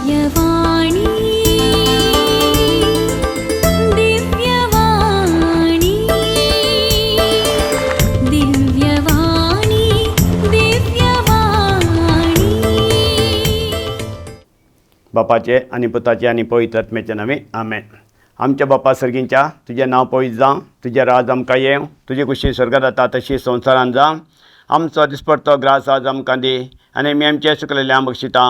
दिव्यवाणी, दिव्यवाणी, दिव्यवाणी, दिव्यवाणी. बापाचे आनी पुताचे आनी पवित्र आत्म्याचे नांवे, आमेन. आमच्या बापा सर्गींच्या, तुजें नांव पवित्र जावं, तुजें राज आमकां येवं, तुजी खुशी स्वर्गात जाता तशी संवसारान जावं. आमचो दिसपडतो ग्रास आज आमकां दी आनी आमी आमचे चुकलेल्या बक्षिता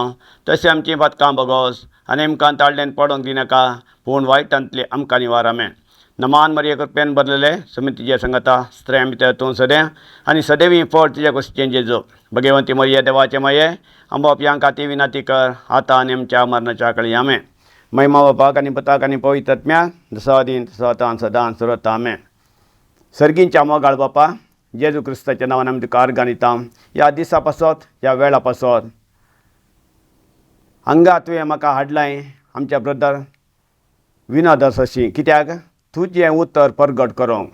तशें आमची पातकां भोगोस आनी आमकां ताळ्ळेन पडोंक दिनाका, पूण वायटांतले आमकां निवार. आमेन. नमान मरिये, कृपेन भरलेले, सुमी तुज्या संगता, स्त्रियां भितर तूं सदें आनी सदैवी फळ तुज्या कुशीचें जेजू. भगवंती मरिये, देवाचे माये, आमच्या पापयां खातीर विनंती कर, आतां आनी आमच्या मरणाच्या कळी. आमेन. महिमा बापाक आनी पुताक आनी पवित्र आत्म्याक, जसो आदीं तसो आतां सदां सुरत. आमेन. सर्गींच्या मोगाळ बापा, जेजू क्रिस्ताच्या नांवान आमी तुका अर्गां दिता, ह्या दिसा पासत, ह्या वेळा पासत. हांगा तुवें म्हाका हाडलाय आमच्या ब्रदर विनोद अशी, कित्याक तुजें उतर परगट करूंक.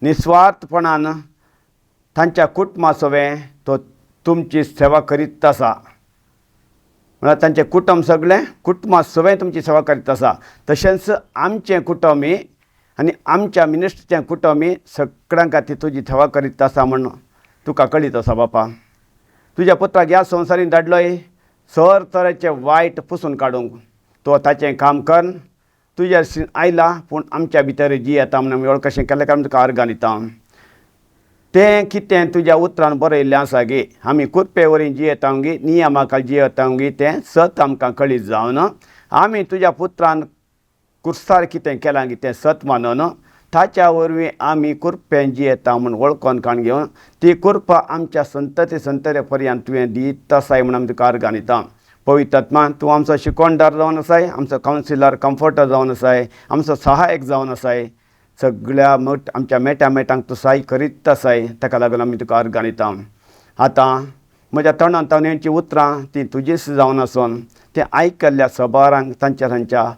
निस्वार्थपणान तांच्या कुटुंबा सवें तो तुमची सेवा करीत आसा. म्हळ्यार तांचें कुटुंब, सगळें कुटुंबा सवें तुमची सेवा करीत आसा. तशेंच आमचें कुटुंबी आनी आमच्या मिनिस्टरचें कुटुंबी सगळ्यां खातीर तुजी सेवा करीत आसा म्हूण तुका कळीत आसा. बापा, तुज्या पुत्राक ह्या संवसारीन धाडलोय सर तरेचें वायट पुसून काडूंक. तो ताचें काम कर तुज्या आयला, पूण आमच्या भितर जी येता म्हूण आमी वळखशें केलें काय तुका अर्गां दिता. तें कितें तुज्या उतरान बरयल्लें आसा गे, आमी कुरपे वरी जियेता गे, नियमा खाल जियेता गे, तें सत आमकां कळीत जावन आमी तुज्या पुत्रान कुर्सार कितें केलां गे तें सत मानून ताच्या वरवीं आमी कुरपें जियेता म्हूण वळखोन काण घेवन ती कुरपा आमच्या संतती संतते पर्यंत तुवें दीत आसाय म्हूण आमी तुका अर्गां दिता. पवित्र आत्मा, तूं आमचो शिकोणदार जावन आसाय, आमचो कावन्सिलर, कम्फर्टर जावन आसाय, आमचो सहायक जावन आसाय. सगळ्या मठ आमच्या मेटा मेटांक तूं सहाय करीत आसाय, ताका लागून आमी तुका अर्गां दिता. आतां म्हज्या तोंडान तांची उतरां ती तुजीच जावन आसून तें आयकल्ल्या सबारांक तांच्या तांच्या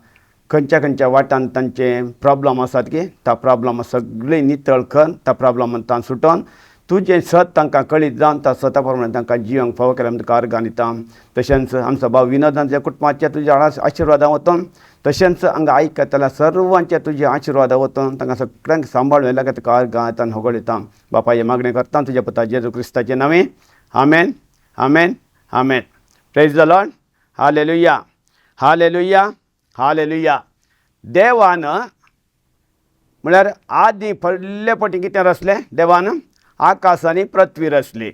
खंयच्या खंयच्या वाटान तांचे प्रॉब्लम आसात की त्या प्रॉब्लम सगळीं नितळ कर, त्या प्रॉब्लमान सुटोन तुजें सत तांकां कळीत जावन त्या सता प्रमाणे तांकां जिवंक फावो केल्यार आमी तुका अर्गां दिता. तशेंच आमचो भाव विनोदांच्या कुटुंबाचे तुज्या आशिर्वादां वतून, तशेंच हांगा आयकतल्या सर्वांचे तुजे आशिर्वादां वतून तांकां सगळ्यांक सांबाळून लागता तुका अर्गां येता होगळयता. बापा, हें मागणें करता तुज्या पुता जेजू क्रिस्ताचें नांवे, आमेन, आमेन, आमेन. Praise the Lord. Hallelujah, hallelujah, hallelujah. देवान म्हळ्यार आदी पयले पटी कितें रचलें देवान? आकाश आनी पृथ्वी रचली.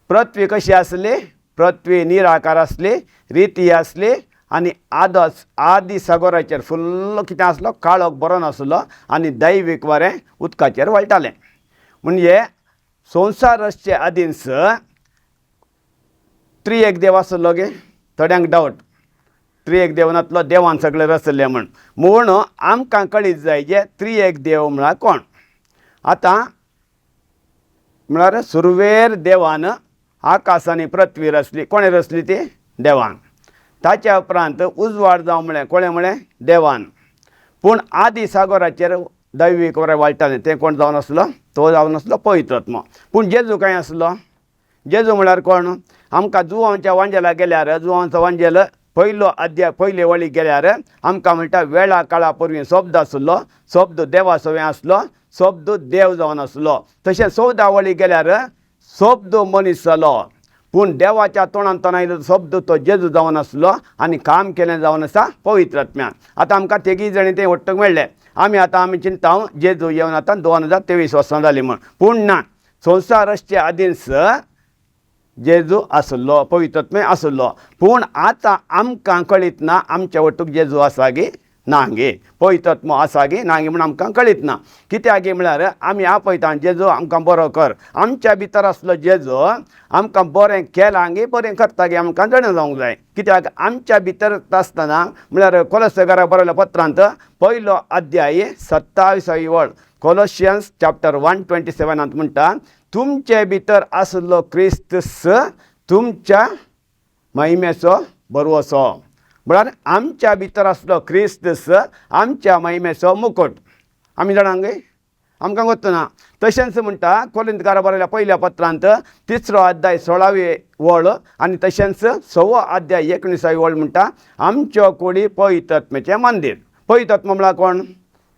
पृथ्वी कशी आसली? पृथ्वी निराकार आसली, रिती आसली आनी आदस आदी सागोराचेर फुल्ल कितें आसलो? काळोख बरो नासलो आनी दैवीक वारें उदकाचेर वळटालें. म्हणजे संवसार रचचे आदींच त्रिएक देव आसलो गे? थोड्यांक डावट, त्रिएक देव नातलो, देवान सगळें रचलें म्हण. म्हूण आमकां कळीत जाय जे त्रिएक देव म्हळ्यार कोण. आतां म्हळ्यार सुरवेर देवान आकाश आनी पृथ्वी रचली. कोणें रचली ती? देवान. ताच्या उपरांत उजवाड जावं म्हळें, कोणें म्हळें? देवान. पूण आदी सागोराचेर दैवीक वरें वाळटालें तें कोण जावन आसलो? तो जावन आसलो पवित्र आत्मो. पूण जेजू कांय आसलो? जेजू म्हळ्यार कोण? आमकां जुवांच्या वांजेला गेल्यार, जुवांचो वांजेल पयलो अध्याय पयले वळी गेल्यार आमकां म्हणटा, वेळा काळा पूर्वी शब्द आसलो, शब्द देवा सवें आसलो, शब्द देव जावन आसलो. तशें 14 वळी गेल्यार शब्द मनीस जालो, पूण देवाच्या तोंडान आयलो शब्द तो जेजू जावन आसलो आनी काम केलें जावन आसा पवित्र आत्म्यान. आतां आमकां तेगी जाणी तें वट्टक मेळ्ळें. आमी आतां आमी चिंता जेजू येवन आतां 2023 वर्सां जालीं म्हूण, पूण ना, संवसार रचचे आदींच जेजू आसलो, पवित्र आत्मे आसलो. पूण आतां आमकां कळीत ना आमच्या वटूक जेजू आसा गे ना गे, पवित्र आत्मो आसा गे ना गे म्हूण आमकां कळीत ना. कित्याक गे म्हळ्यार आमी आपयता जेजू आमकां बरो कर, आमच्या भितर आसलो जेजू आमकां बरें केलां गे बरें करता गे आमकां जाणा जावंक जाय. कित्याक आमच्या भितर आसतना म्हळ्यार कोलसगरा बरयल्या पत्रांत पयलो अध्याय 27 वळ, कोलोशियन्स चॅप्टर 1:27 म्हणटा, तुमचे भितर आसलो क्रिस्त तुमच्या महिमेचो भरवसो. म्हळ्यार आमच्या भितर आसलो क्रिस्त आमच्या महिमेचो मुकुट. आमी जाणां गे, आमकां गोत्तना। तशेंच म्हणटा कोरिंतकारा बरयल्या पयल्या पत्रांत 3रो अध्याय 16वी वळ आनी तशेंच 6वो अध्याय 19वी वळ म्हणटा आमच्यो कुडी पवित्र आत्म्याचें मंदीर। पवित्र आत्मो म्हळ्यार कोण?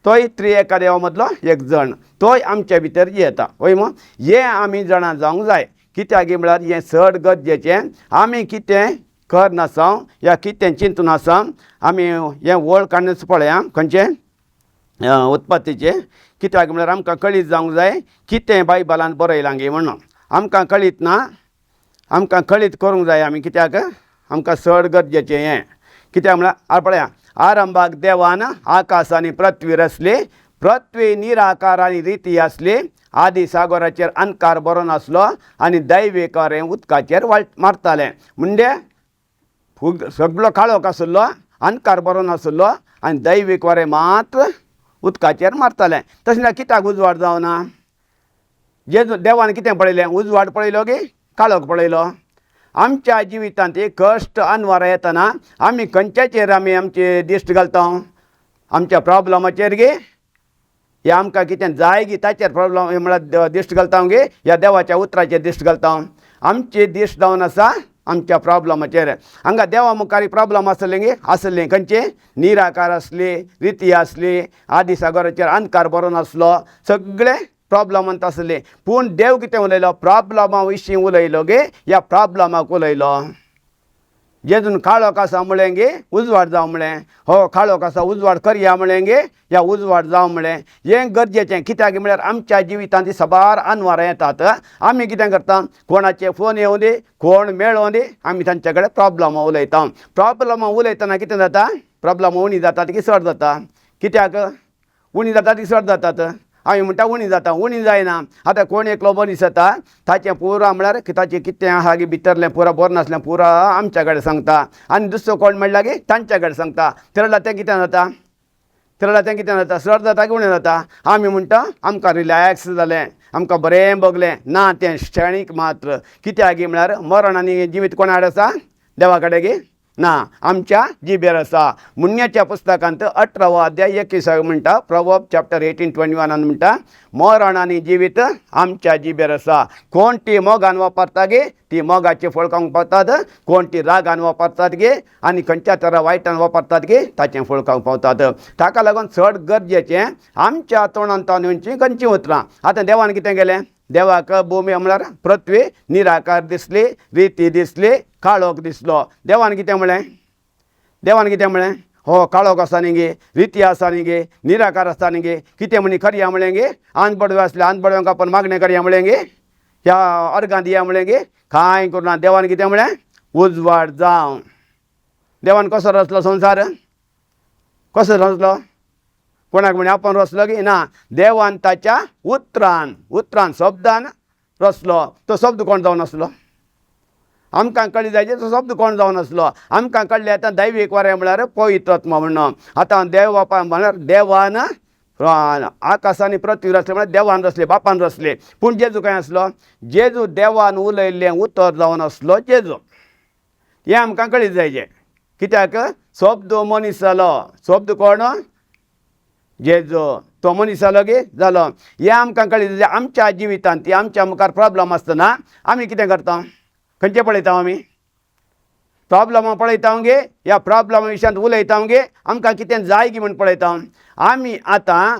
तोय त्रिएका देवा मदलो एक जण, तोय आमच्या भितर येता वय मू। हें आमी जाणा जावंक जाय, कित्याक म्हळ्यार हें चड गरजेचें। आमी कितें करनासा या कितें चिंतून आसा, आमी हें वळ काडूनच पळया खंयचें उत्पत्तीचें, कित्याक म्हळ्यार आमकां कळीत जावंक जाय कितें बायबलान बरयलां गे म्हणून। आमकां कळीत ना, आमकां कळीत करूंक जाय आमी, कित्याक आमकां चड गरजेचें हें। कित्याक म्हळ्यार पळया आरंभाक देवान आकाश आनी पृथ्वी रचली, पृथ्वी निराकार आनी रिती आसली, आदी सागराचेर अंधकार बरो नासलो आनी दैवी कारें उदकाचेर वाट मारतालें। म्हणजे सगळो काळोख आसलो, अंधकार बरो नासलो आनी दैवीक वारें मात्र उदकाचेर मारतालें। तशें जाल्यार कित्याक उजवाड जावना? जे देवान कितें पळयलें? उजवाड पळयलो की काळोख पळयलो? आमच्या जिवितांत एक कश्ट अनवार येतना आमी खंयच्याचेर आमी आमचे दिश्ट घालता? आमच्या प्रॉब्लमाचेर गे, या आमकां कितें जाय गी ताचेर प्रॉब्लम म्हळ्यार दिश्ट घालता गे, या देवाच्या उतराचेर दिश्ट घालता? आमची दिश्ट जावन आसा आमच्या प्रॉब्लमाचेर। हांगा देवा मुखार प्रॉब्लम आसले गे, आसले खंयचे? निराकार आसली, रिती आसली, आदी सागराचेर अंधकार बरो नासलो, सगळे प्रॉब्लमांत आसले। पूण देव कितें उलयलो? प्रॉब्लमा विशीं उलयलो गे, ह्या प्रॉब्लमाक उलयलो। जेजून काळोख आसा म्हळें गे, उजवाड जावं म्हळें, हो काळोख आसा उजवाड करया म्हळें गे, ह्या उजवाड जावं म्हळें। हें गरजेचें, कित्याक म्हळ्यार आमच्या जिवितांत साबार अनवारां येतात। आमी कितें करता? कोणाचे फोन येवं दी, कोण मेळों दी, आमी तांचे कडेन प्रॉब्लमां उलयता। प्रॉब्लमां उलयतना कितें जाता? प्रॉब्लमां उणी जातात की चड जाता? कित्याक उणी जातात की चड जातात? आमी म्हणटा उणी जाता, उणी जायना। आतां कोण एकलो मनीस येता, ताचें पुरा म्हळ्यार ताचें कितें आहा की भितरलें पुरा बरें नासलें पुरा आमच्या कडेन सांगता, आनी दुसरो कोण म्हणल्यार की तांच्या कडेन सांगता। तेन्ना तें कितें जाता? तेन्ना तें कितें जाता? चड जाता की उणें जाता? आमी म्हणटा आमकां रिलॅक्स जालें, आमकां बरें भोगलें। ना, तें क्षणीक मात्र। कित्याक म्हळ्यार मरण आनी जिवीत कोणा कडेन आसा? देवा कडेन गी ना, आमच्या जिबेर आसा। मुन्याच्या पुस्तकांत 18वो अध्याय 21 म्हणटा, प्रॉवर्ब चॅप्टर 18:21 म्हणटा, मरण आनी जिवीत आमच्या जिबेर आसा। कोण ती मोगान वापरता गे ती मोगाची फळ खावंक पावतात, कोण ती रागान वापरतात गे आनी खंयच्या तरा वायटान वापरतात गे ताचें फळ खावंक पावतात। ताका लागून चड गरजेचें आमच्या तोंडांत येवचीं खंयचीं उतरां। आतां देवान कितें केलें? देवाक भूमी म्हळ्यार पृथ्वी निराकार दिसली, रिती दिसली, काळोख दिसलो। देवान कितें म्हळें? देवान कितें म्हळें? हो काळोख आसा न्ही गे, रिती आसा न्ही गे, निराकार आसा न्ही गे, कितें म्हणी करया म्हळें गे? आन बडवे आसले, आन बडव्यांक आपण मागणें करया म्हळें गे, ह्या अर्गां दिया म्हळें गे, कांय करूं ना। देवान कितें म्हळें? उजवाड जावं। देवान कसो रचलो संवसार? कसो रचलो? कोणाक म्हणे आपण रचलो की ना? देवान ताच्या उतरान, उतरान शब्दान रचलो। तो शब्द कोण जावन आसलो? आमकां कळ्ळें जायचे तो शब्द कोण जावन आसलो? आमकां कळ्ळें आतां दैवीक वारें म्हळ्यार पवित्र आत्मा म्हणून। आतां देव बापा म्हळ्यार देवान आकाश आनी पृथ्वी रचले म्हळ्यार देवान रचले, बापान रचले। पूण जेजू खंय आसलो? जेजू देवान उलयल्लें उतर जावन आसलो जेजू। हें आमकां कळीत जायचें, कित्याक शब्द मनीस जालो। शब्द कोण? जेजू। तो मनीस जालो गे जालो। हें आमकां कळीत जाय। आमच्या जिवितांत ती आमच्या मुखार प्रॉब्लम आसतना आमी कितें करता? खंयचें पळयता आमी? प्रॉब्लमां पळयता गे, ह्या प्रॉब्लमा विशयांत उलयता गे, आमकां कितें जाय गी म्हूण पळयता आमी। आतां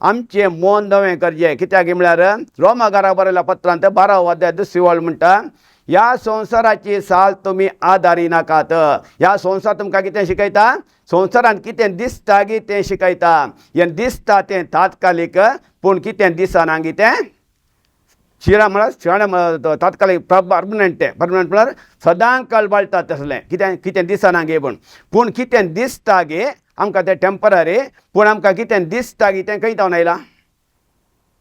आमचें मन नवें करचें, कित्याक म्हळ्यार रोमागारा बरयल्या पत्रांत 12वो अध्याय 2री वळ म्हणटा, ह्या संवसाराची साल तुमी आदारी नाकात। ह्या संवसार तुमकां कितें शिकयता? संवसारांत कितें दिसता गी तें शिकयता। हें दिसता तें तात्कालीक, पूण कितें दिसना गी तें शिरा म्हळ्यार शिराणे तात्कालीक परमनंट। तें परमनंट म्हळ्यार सदां काळ बाळटा तसलें कितें कितें दिसना गे। पूण पूण कितें दिसता गे आमकां तें टेंपररी, पूण आमकां कितें दिसता गी तें खंय तावन आयलां?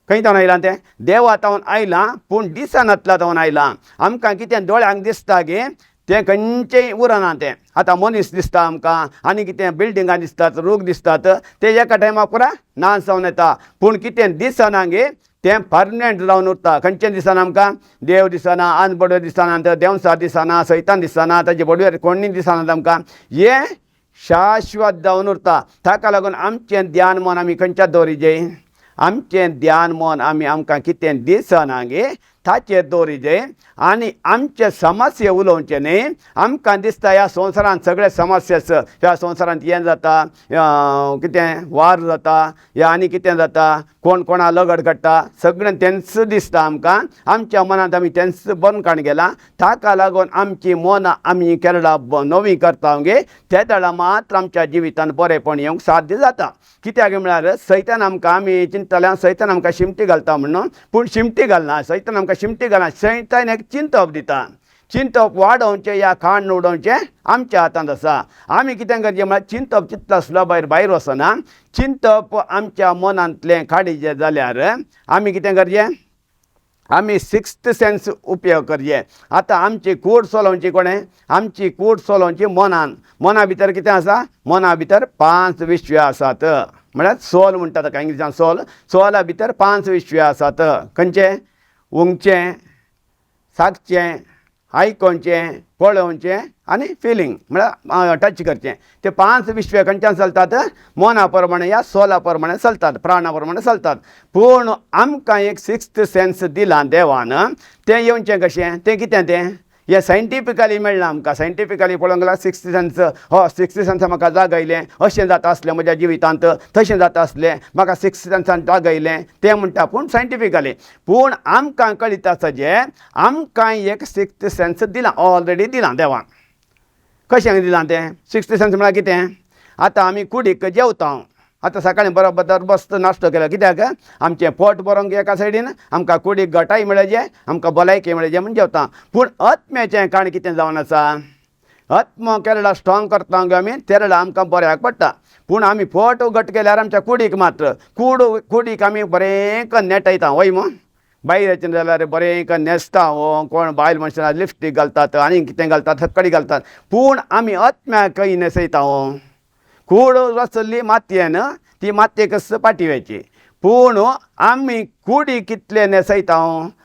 खंय तावन आयलां तें? देवा तावन आयलां, पूण दिसनातल्या तावन आयलां। आमकां कितें दोळ्यांक दिसता गे तें खंयचेंय उरना तें। आतां मनीस दिसता आमकां, आनी कितें बिल्डिंगां दिसतात, रूख दिसतात, ते एका टायमार पुरा नाश जावन येता। पूण कितें दिसना गे तें परमनंट जावन उरता। खंयचें दिसना आमकां? देव दिसना, आन बडवे दिसना, देंवचार दिसना, सैतान दिसना, ताजे बडवे कोणी दिसना आमकां। हें शाश्वत जावन उरता। ताका लागून आमचें ध्यान मन आमी खंयच्या दवरिचें? आमचें ध्यान मन आमी आमकां कितें दिसना गे ताचेर दवरिजे आनी आमचे समस्या उलोवचें न्ही। आमकां दिसता ह्या संवसारांत सगळे समस्या आसा, ह्या संवसारांत हें जाता, कितें वार जाता, या आनी कितें जाता, कोण कोणा लगड काडटा, सगळें तेंच दिसता आमकां। आमच्या मनांत आमी तेंच बंद काडून गेलां, ताका लागून आमची मनां आमी केरळा नवी करता गे ते वेळार मात्र आमच्या जिवितांत बरेंपण येवंक साध्य जाता। कित्याक म्हळ्यार सैतान आमकां आमी चिंतताले सैतान आमकां शिमटी घालता म्हणून, पूण शिमटी घालना, सैतान आमकां शिमटी घालना, सैतान एक चिंतप दिता। चिंतप वाडोवचें या खाण उडोवचें आमच्या हातांत आसा। आमी कितें करचें म्हळ्यार चिंतप चिंतला सुद्दां भायर भायर वचना, चिंतप आमच्या मनांतलें काडिचें जाल्यार आमी कितें करचें, आमी सिक्स्थ सेन्स उपयोग करचें। आतां आमची कूड चलोवची कोणें, आमची कूड चलोवची मनान। मना भितर कितें आसा, मना भितर 5 विश्व आसात, म्हळ्यार सोल म्हणटा ताका इंग्लिशान सोल। सोला भितर 5 विश्व आसात, खंयचे, उंगचें, सागचें, आयकोवचें, पळोवचें आनी फिलींग म्हळ्यार टच करचें। ते 5 विश्व खंयच्यान चलतात, मना प्रमाणे या सोला प्रमाणे चलतात, प्राणा प्रमाणे चलतात। पूण आमकां एक सिक्स्थ सेन्स दिलां देवान, तें येवचें कशें, तें कितें, तें हें सायंटिफिकली मेळ्ळां आमकां। सायंटिफिकली पळोवंक गेल्यार सिक्स्थ सेन्स, हो सिक्स्थ सेन्स म्हाका जागयलें, अशें जाता आसलें म्हज्या जिवितांत, तशें जाता आसलें, म्हाका सिक्स्थ सेन्सान जागयलें तें म्हणटा, पूण सायंटिफिकली। पूण आमकां कळीत आसा जें आमकां एक सिक्स्थ सेन्स दिलां, ऑलरेडी दिलां देवान। कशें दिलां तें सिक्स्थ सेन्स म्हळ्यार कितें, आतां आमी कुडीक जेवता, आतां सकाळीं बरोबर बस्त नाश्तो केलो, कित्याक आमचें पोट बरोवंक एका सायडीन, आमकां कुडीक घटाय मेळचे, आमकां भलायकी मेळचे म्हूण जेवता। पूण आत्म्याचें काण कितें जावन आसा, आत्मो केरळा स्ट्रॉंग करता आमी, तेरळा आमकां बऱ्याक पडटा। पूण आमी पोट घट केल्यार आमच्या कुडीक मात्र कुडीक आमी बरें नेटयता, वय मू बायलेचें जाल्यार बरें न्हेसता, हो कोण बायल मनशां लिपस्टीक घालतात आनी कितें घालतात, हक्कडी घालतात, पूण आमी आत्म्याक खंय न्हेसयता, हो कूड आसली मातयेन, ती मातयेक पाटी वयची, पूण आमी कुडी कितले न्हेसयता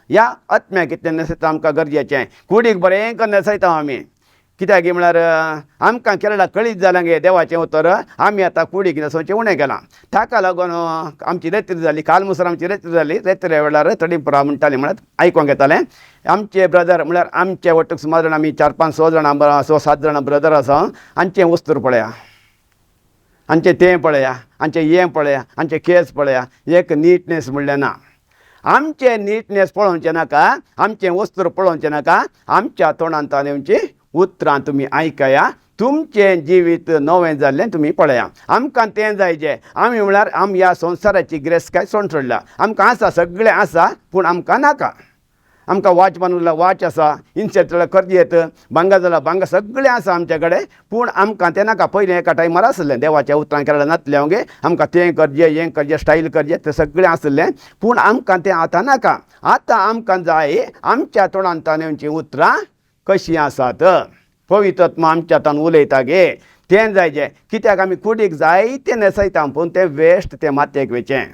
या आत्म्याक कितले न्हेसयता आमकां गरजेचें। कुडीक बरें करून न्हेसयता आमी, कित्याक म्हळ्यार आमकां केरळा कळीत जालें गे देवाचें उतर, आमी आतां कुडीक न्हेसोवचें उणें केलां। ताका लागून आमची रेत्री जाली, काल मुसर आमची रेत्री जाली। रेत्रे वेळार तडीपुरा म्हणटाली, म्हळ्यार आयकोंक येतालें आमचे ब्रदर, म्हळ्यार आमचे वट्टूक सुमार जाणां आमी 4 5 6 जाणां, 6 7 जाणां ब्रदर आसा, हांचें वस्तूर पळया, हांचें तें पळया, हांचें हें पळया, हांचें केस पळया, एक नीटनेस म्हणलें ना। आमचें नीटनेस पळोवचें नाका, आमचें वस्तूर पळोवचें नाका, आमच्या तोंडांत येवचीं उतरां तुमी आयकया, तुमचें जिवीत नवें जाल्लें तुमी पळया। आमकां तें जायचें, आमी म्हळ्यार आमी ह्या संवसाराची गिरेस्तकाय सोडून सोडल्या, आमकां आसा सगळें आसा, पूण आमकां नाका। आमकां वॉच बांदून जाल्यार वॉच आसा, इन्सेट जाल्यार खर्च येत, भांगर जाल्यार भांगर, सगळें आसा आमचे कडेन, पूण आमकां तें नाका। पयलें एका टायमार आसलें देवाच्या उतरां केरळा नातलें गे, आमकां तें करचें, हें करचें, स्टायल करचें, तें सगळें आसलें, पूण आमकां तें आतां नाका। आतां आमकां जाय आमच्या तोंडांत येवचीं उतरां कशीं आसात, पवित्र आमच्या हातान उलयता गे तें जायचें। कित्याक आमी कुडीक जायतें न्हेसयता, पूण तें वेस्ट, तें मातयेक वयचें।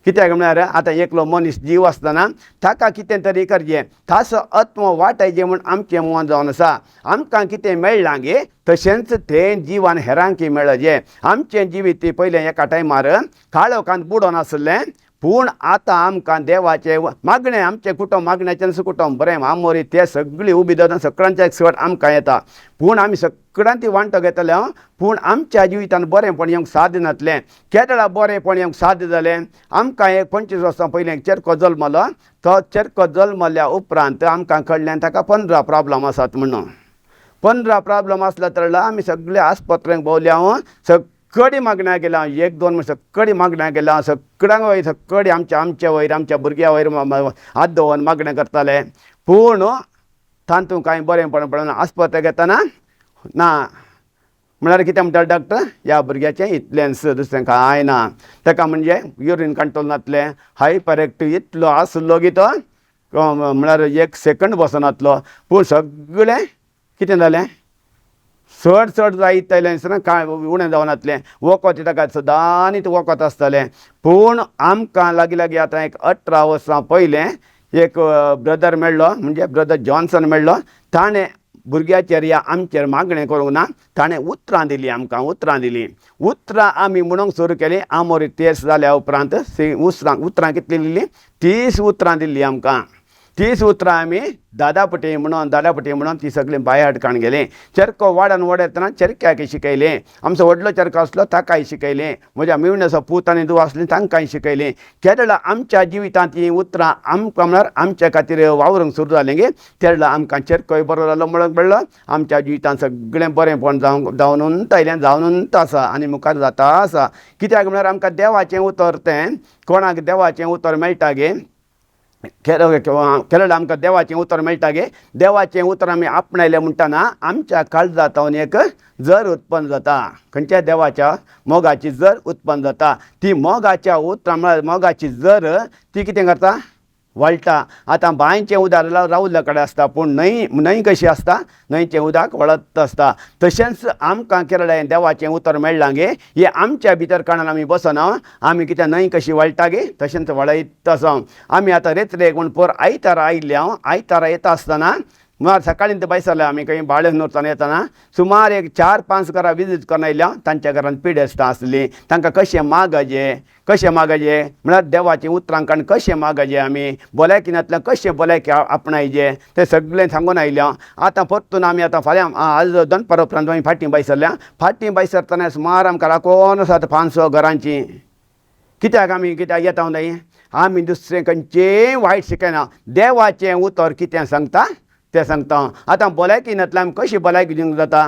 कित्याक म्हळ्यार आतां एकलो मनीस जीव आसतना ताका कितें तरी करचें, ताचो आत्मो वाटायचें म्हूण आमचें मन जावन आसा। आमकां कितें मेळ्ळां गे तशेंच तें जिवान हेरांकी मेळचें। आमचें जिवीत पयलें एका टायमार काळोखांत बुडोन आसलें, पूण आतां आमकां देवाचें मागणें, आमचें कुटुंब मागण्याचें कुटुंब बरें आमोरी ते सगळीं उबी जाता, सगळ्यांच्या सट आमकां येता, पूण आमी सगळ्यां ती वांटो घेतले, पूण आमच्या जिवितान बरेंपण येवंक साध्य नासलें। केदळा बरेंपण येवंक साध्य जालें, आमकां एक 25 वर्सां पयलीं एक चेरको जल्मलो, तो चेरको जल्मल्या उपरांत आमकां कळ्ळें ताका 15 प्रॉब्लम आसात म्हणून। 15 प्रॉब्लम आसलो तर आमी सगळे आस्पत्रेक भोंवले, सगळी मागण्या केल्या, 1 2 सगळी मागण्या केल्या, सगळ्यांक वयर सगळी आमच्या आमच्या वयर आमच्या भुरग्या वयर हात दवरून मागण्या करताले, पूण तातूंत कांय बरेंपण पडना। आस्पत्रेक येतना ना म्हळ्यार कितें म्हणटाले डॉक्टर, ह्या भुरग्याचें इतलेंच, दुसरें कांय ना। ताका म्हणजे युरीन कंट्रोल नासलें, हायपर एक्टीव इतलो आसलो की तो म्हळ्यार 1 सेकंड बसनातलो, पूण सगळें कितें जालें चड चड जायत आयलें दिसना, कांय उणें जावनातलें। वखद ताका सदांच वखद आसतालें, पूण आमकां लागीं लागीं आतां एक 18 वर्सां पयलें एक ब्रदर मेळ्ळो, म्हणजे ब्रदर जॉन्सन मेळ्ळो, ताणें भुरग्याचेर या आमचेर मागणें करूंक ना, ताणें उतरां दिलीं, आमकां उतरां दिलीं। उतरां आमी म्हणूंक सुरू केलीं। आमोरी तेर्स जाल्या उपरांत उतरां कितलीं दिल्लीं? 30 उतरां दिल्लीं आमकां। 30 उतरां आमी दादापटी म्हणून दादापटी म्हणून ती सगळीं बांयाट काण गेलीं। चरको वाडान वडयतना चरक्याक शिकयलें, आमचो व्हडलो चरको आसलो ताकाय शिकयलें, म्हज्या मिवण्याचो पूत आनी धूव आसलीं तांकांय शिकयलें। केरळा आमच्या जिवितांत हीं उतरां आमकां म्हळ्यार आमच्या खातीर वावरूंक सुरू जालें गे। तेरळा आमकां चरकोय बरो जालो म्हणूंक पडलो, आमच्या जिवितांत सगळें बरेंपण जावनूच आयलें, जावनूच आसा आनी मुखार जाता आसा। कित्याक म्हळ्यार आमकां देवाचें उतर तें कोणाक देवाचें उतर मेळटा गे, केरळ आमकां देवाचें उतर मेळटा गे, देवाचें उतर आमी आपणायलें म्हणटना आमच्या काळजांत एक जर उत्पन्न जाता, खंयच्या देवाच्या मोगाची जर उत्पन्न जाता। ती मोगाच्या उतरां म्हळ्यार मोगाची जर ती कितें करता, वळटा। आतां बांयचें उदक रावल्या कडेन आसता, पूण न्हंय न्हंय कशी आसता, न्हंयचें उदक वळत आसता। तशेंच आमकां केरळा देवाचें उतर मेळ्ळां गे, हें आमच्या भितर कारणान आमी बसना, आमी कितें न्हंय कशी वळटा गे तशेंच वळयत आसा। आमी आतां रेत्रेक म्हूण पोर आयतारा आयिल्ले, हांव आयतारा येता आसतना म्हळ्यार सकाळीं ते भायर आमी खंय बाळेनूरच्यान येतना सुमार एक 4-5 घरां विजीट करून आयल्या। तांच्या घरांत पिडेस्तां आसलीं, तांकां कशें मागचें, कशें मागचें म्हळ्यार देवाचीं उतरां काडून कशें मागचें, आमी भलायकीनांतल्यान कशें भलायकी आपणायचें तें सगळें सांगून आयल्या। आतां परतून आमी आतां फाल्यां आज दनपार उपरांत आमी फाटीं भायर सरल्या। फाटीं भायर सरतना सुमार आमकां राखोन आसात 500 घरांची। कित्याक आमी कित्याक येता न्हय, आमी दुसरें खंयचेंय वायट शिकयना, देवाचें उतर कितें सांगता तें सांगता। आतां भलायकीनांतल्यान आमी कशी भलायकी दिवंक जाता,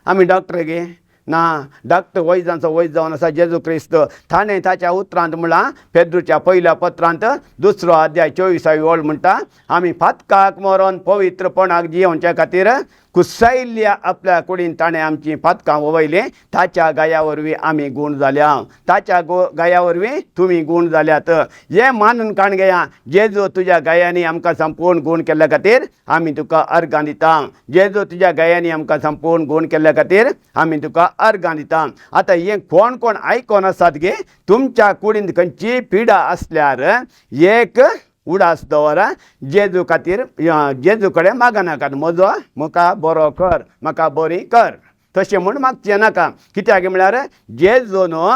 आमी डॉक्टर गे ना, डॉक्टर वैजांचो वैज जावन आसा जेजू क्रिस्त। ताणें ताच्या उतरांत म्हळां पेद्रूच्या पयल्या पत्रांत 2 अध्याय 24 ओळ म्हणटा, आमी फातकाक मरोन पवित्रपणाक जियोवच्या खातीर कुसायिल्ल्या आपल्या कुडीन ताणें आमचीं पातकां वयलीं, ताच्या गाया वरवीं आमी गूण जाल्या, ताच्या गाया वरवीं तुमी गूण जाल्यात। हें मानून काण घेया, जेजू तुज्या गायांनी आमकां संपूर्ण गूण केल्ल्या खातीर आमी तुका अर्गां दिता, जेजू तुज्या गायांनी आमकां संपूर्ण गूण केल्ल्या खातीर आमी तुका अर्गां दिता। आतां हें कोण कोण आयकोन आसात गे, तुमच्या कुडींत खंयची पिडा आसल्यार एक उडास दवरा, जेजू खातीर जेजू कडेन मागनाकात, म्हजो म्हाका बरो कर, म्हाका बरी कर तशें म्हूण मागचें नाका। कित्याक म्हळ्यार जेजू न्हू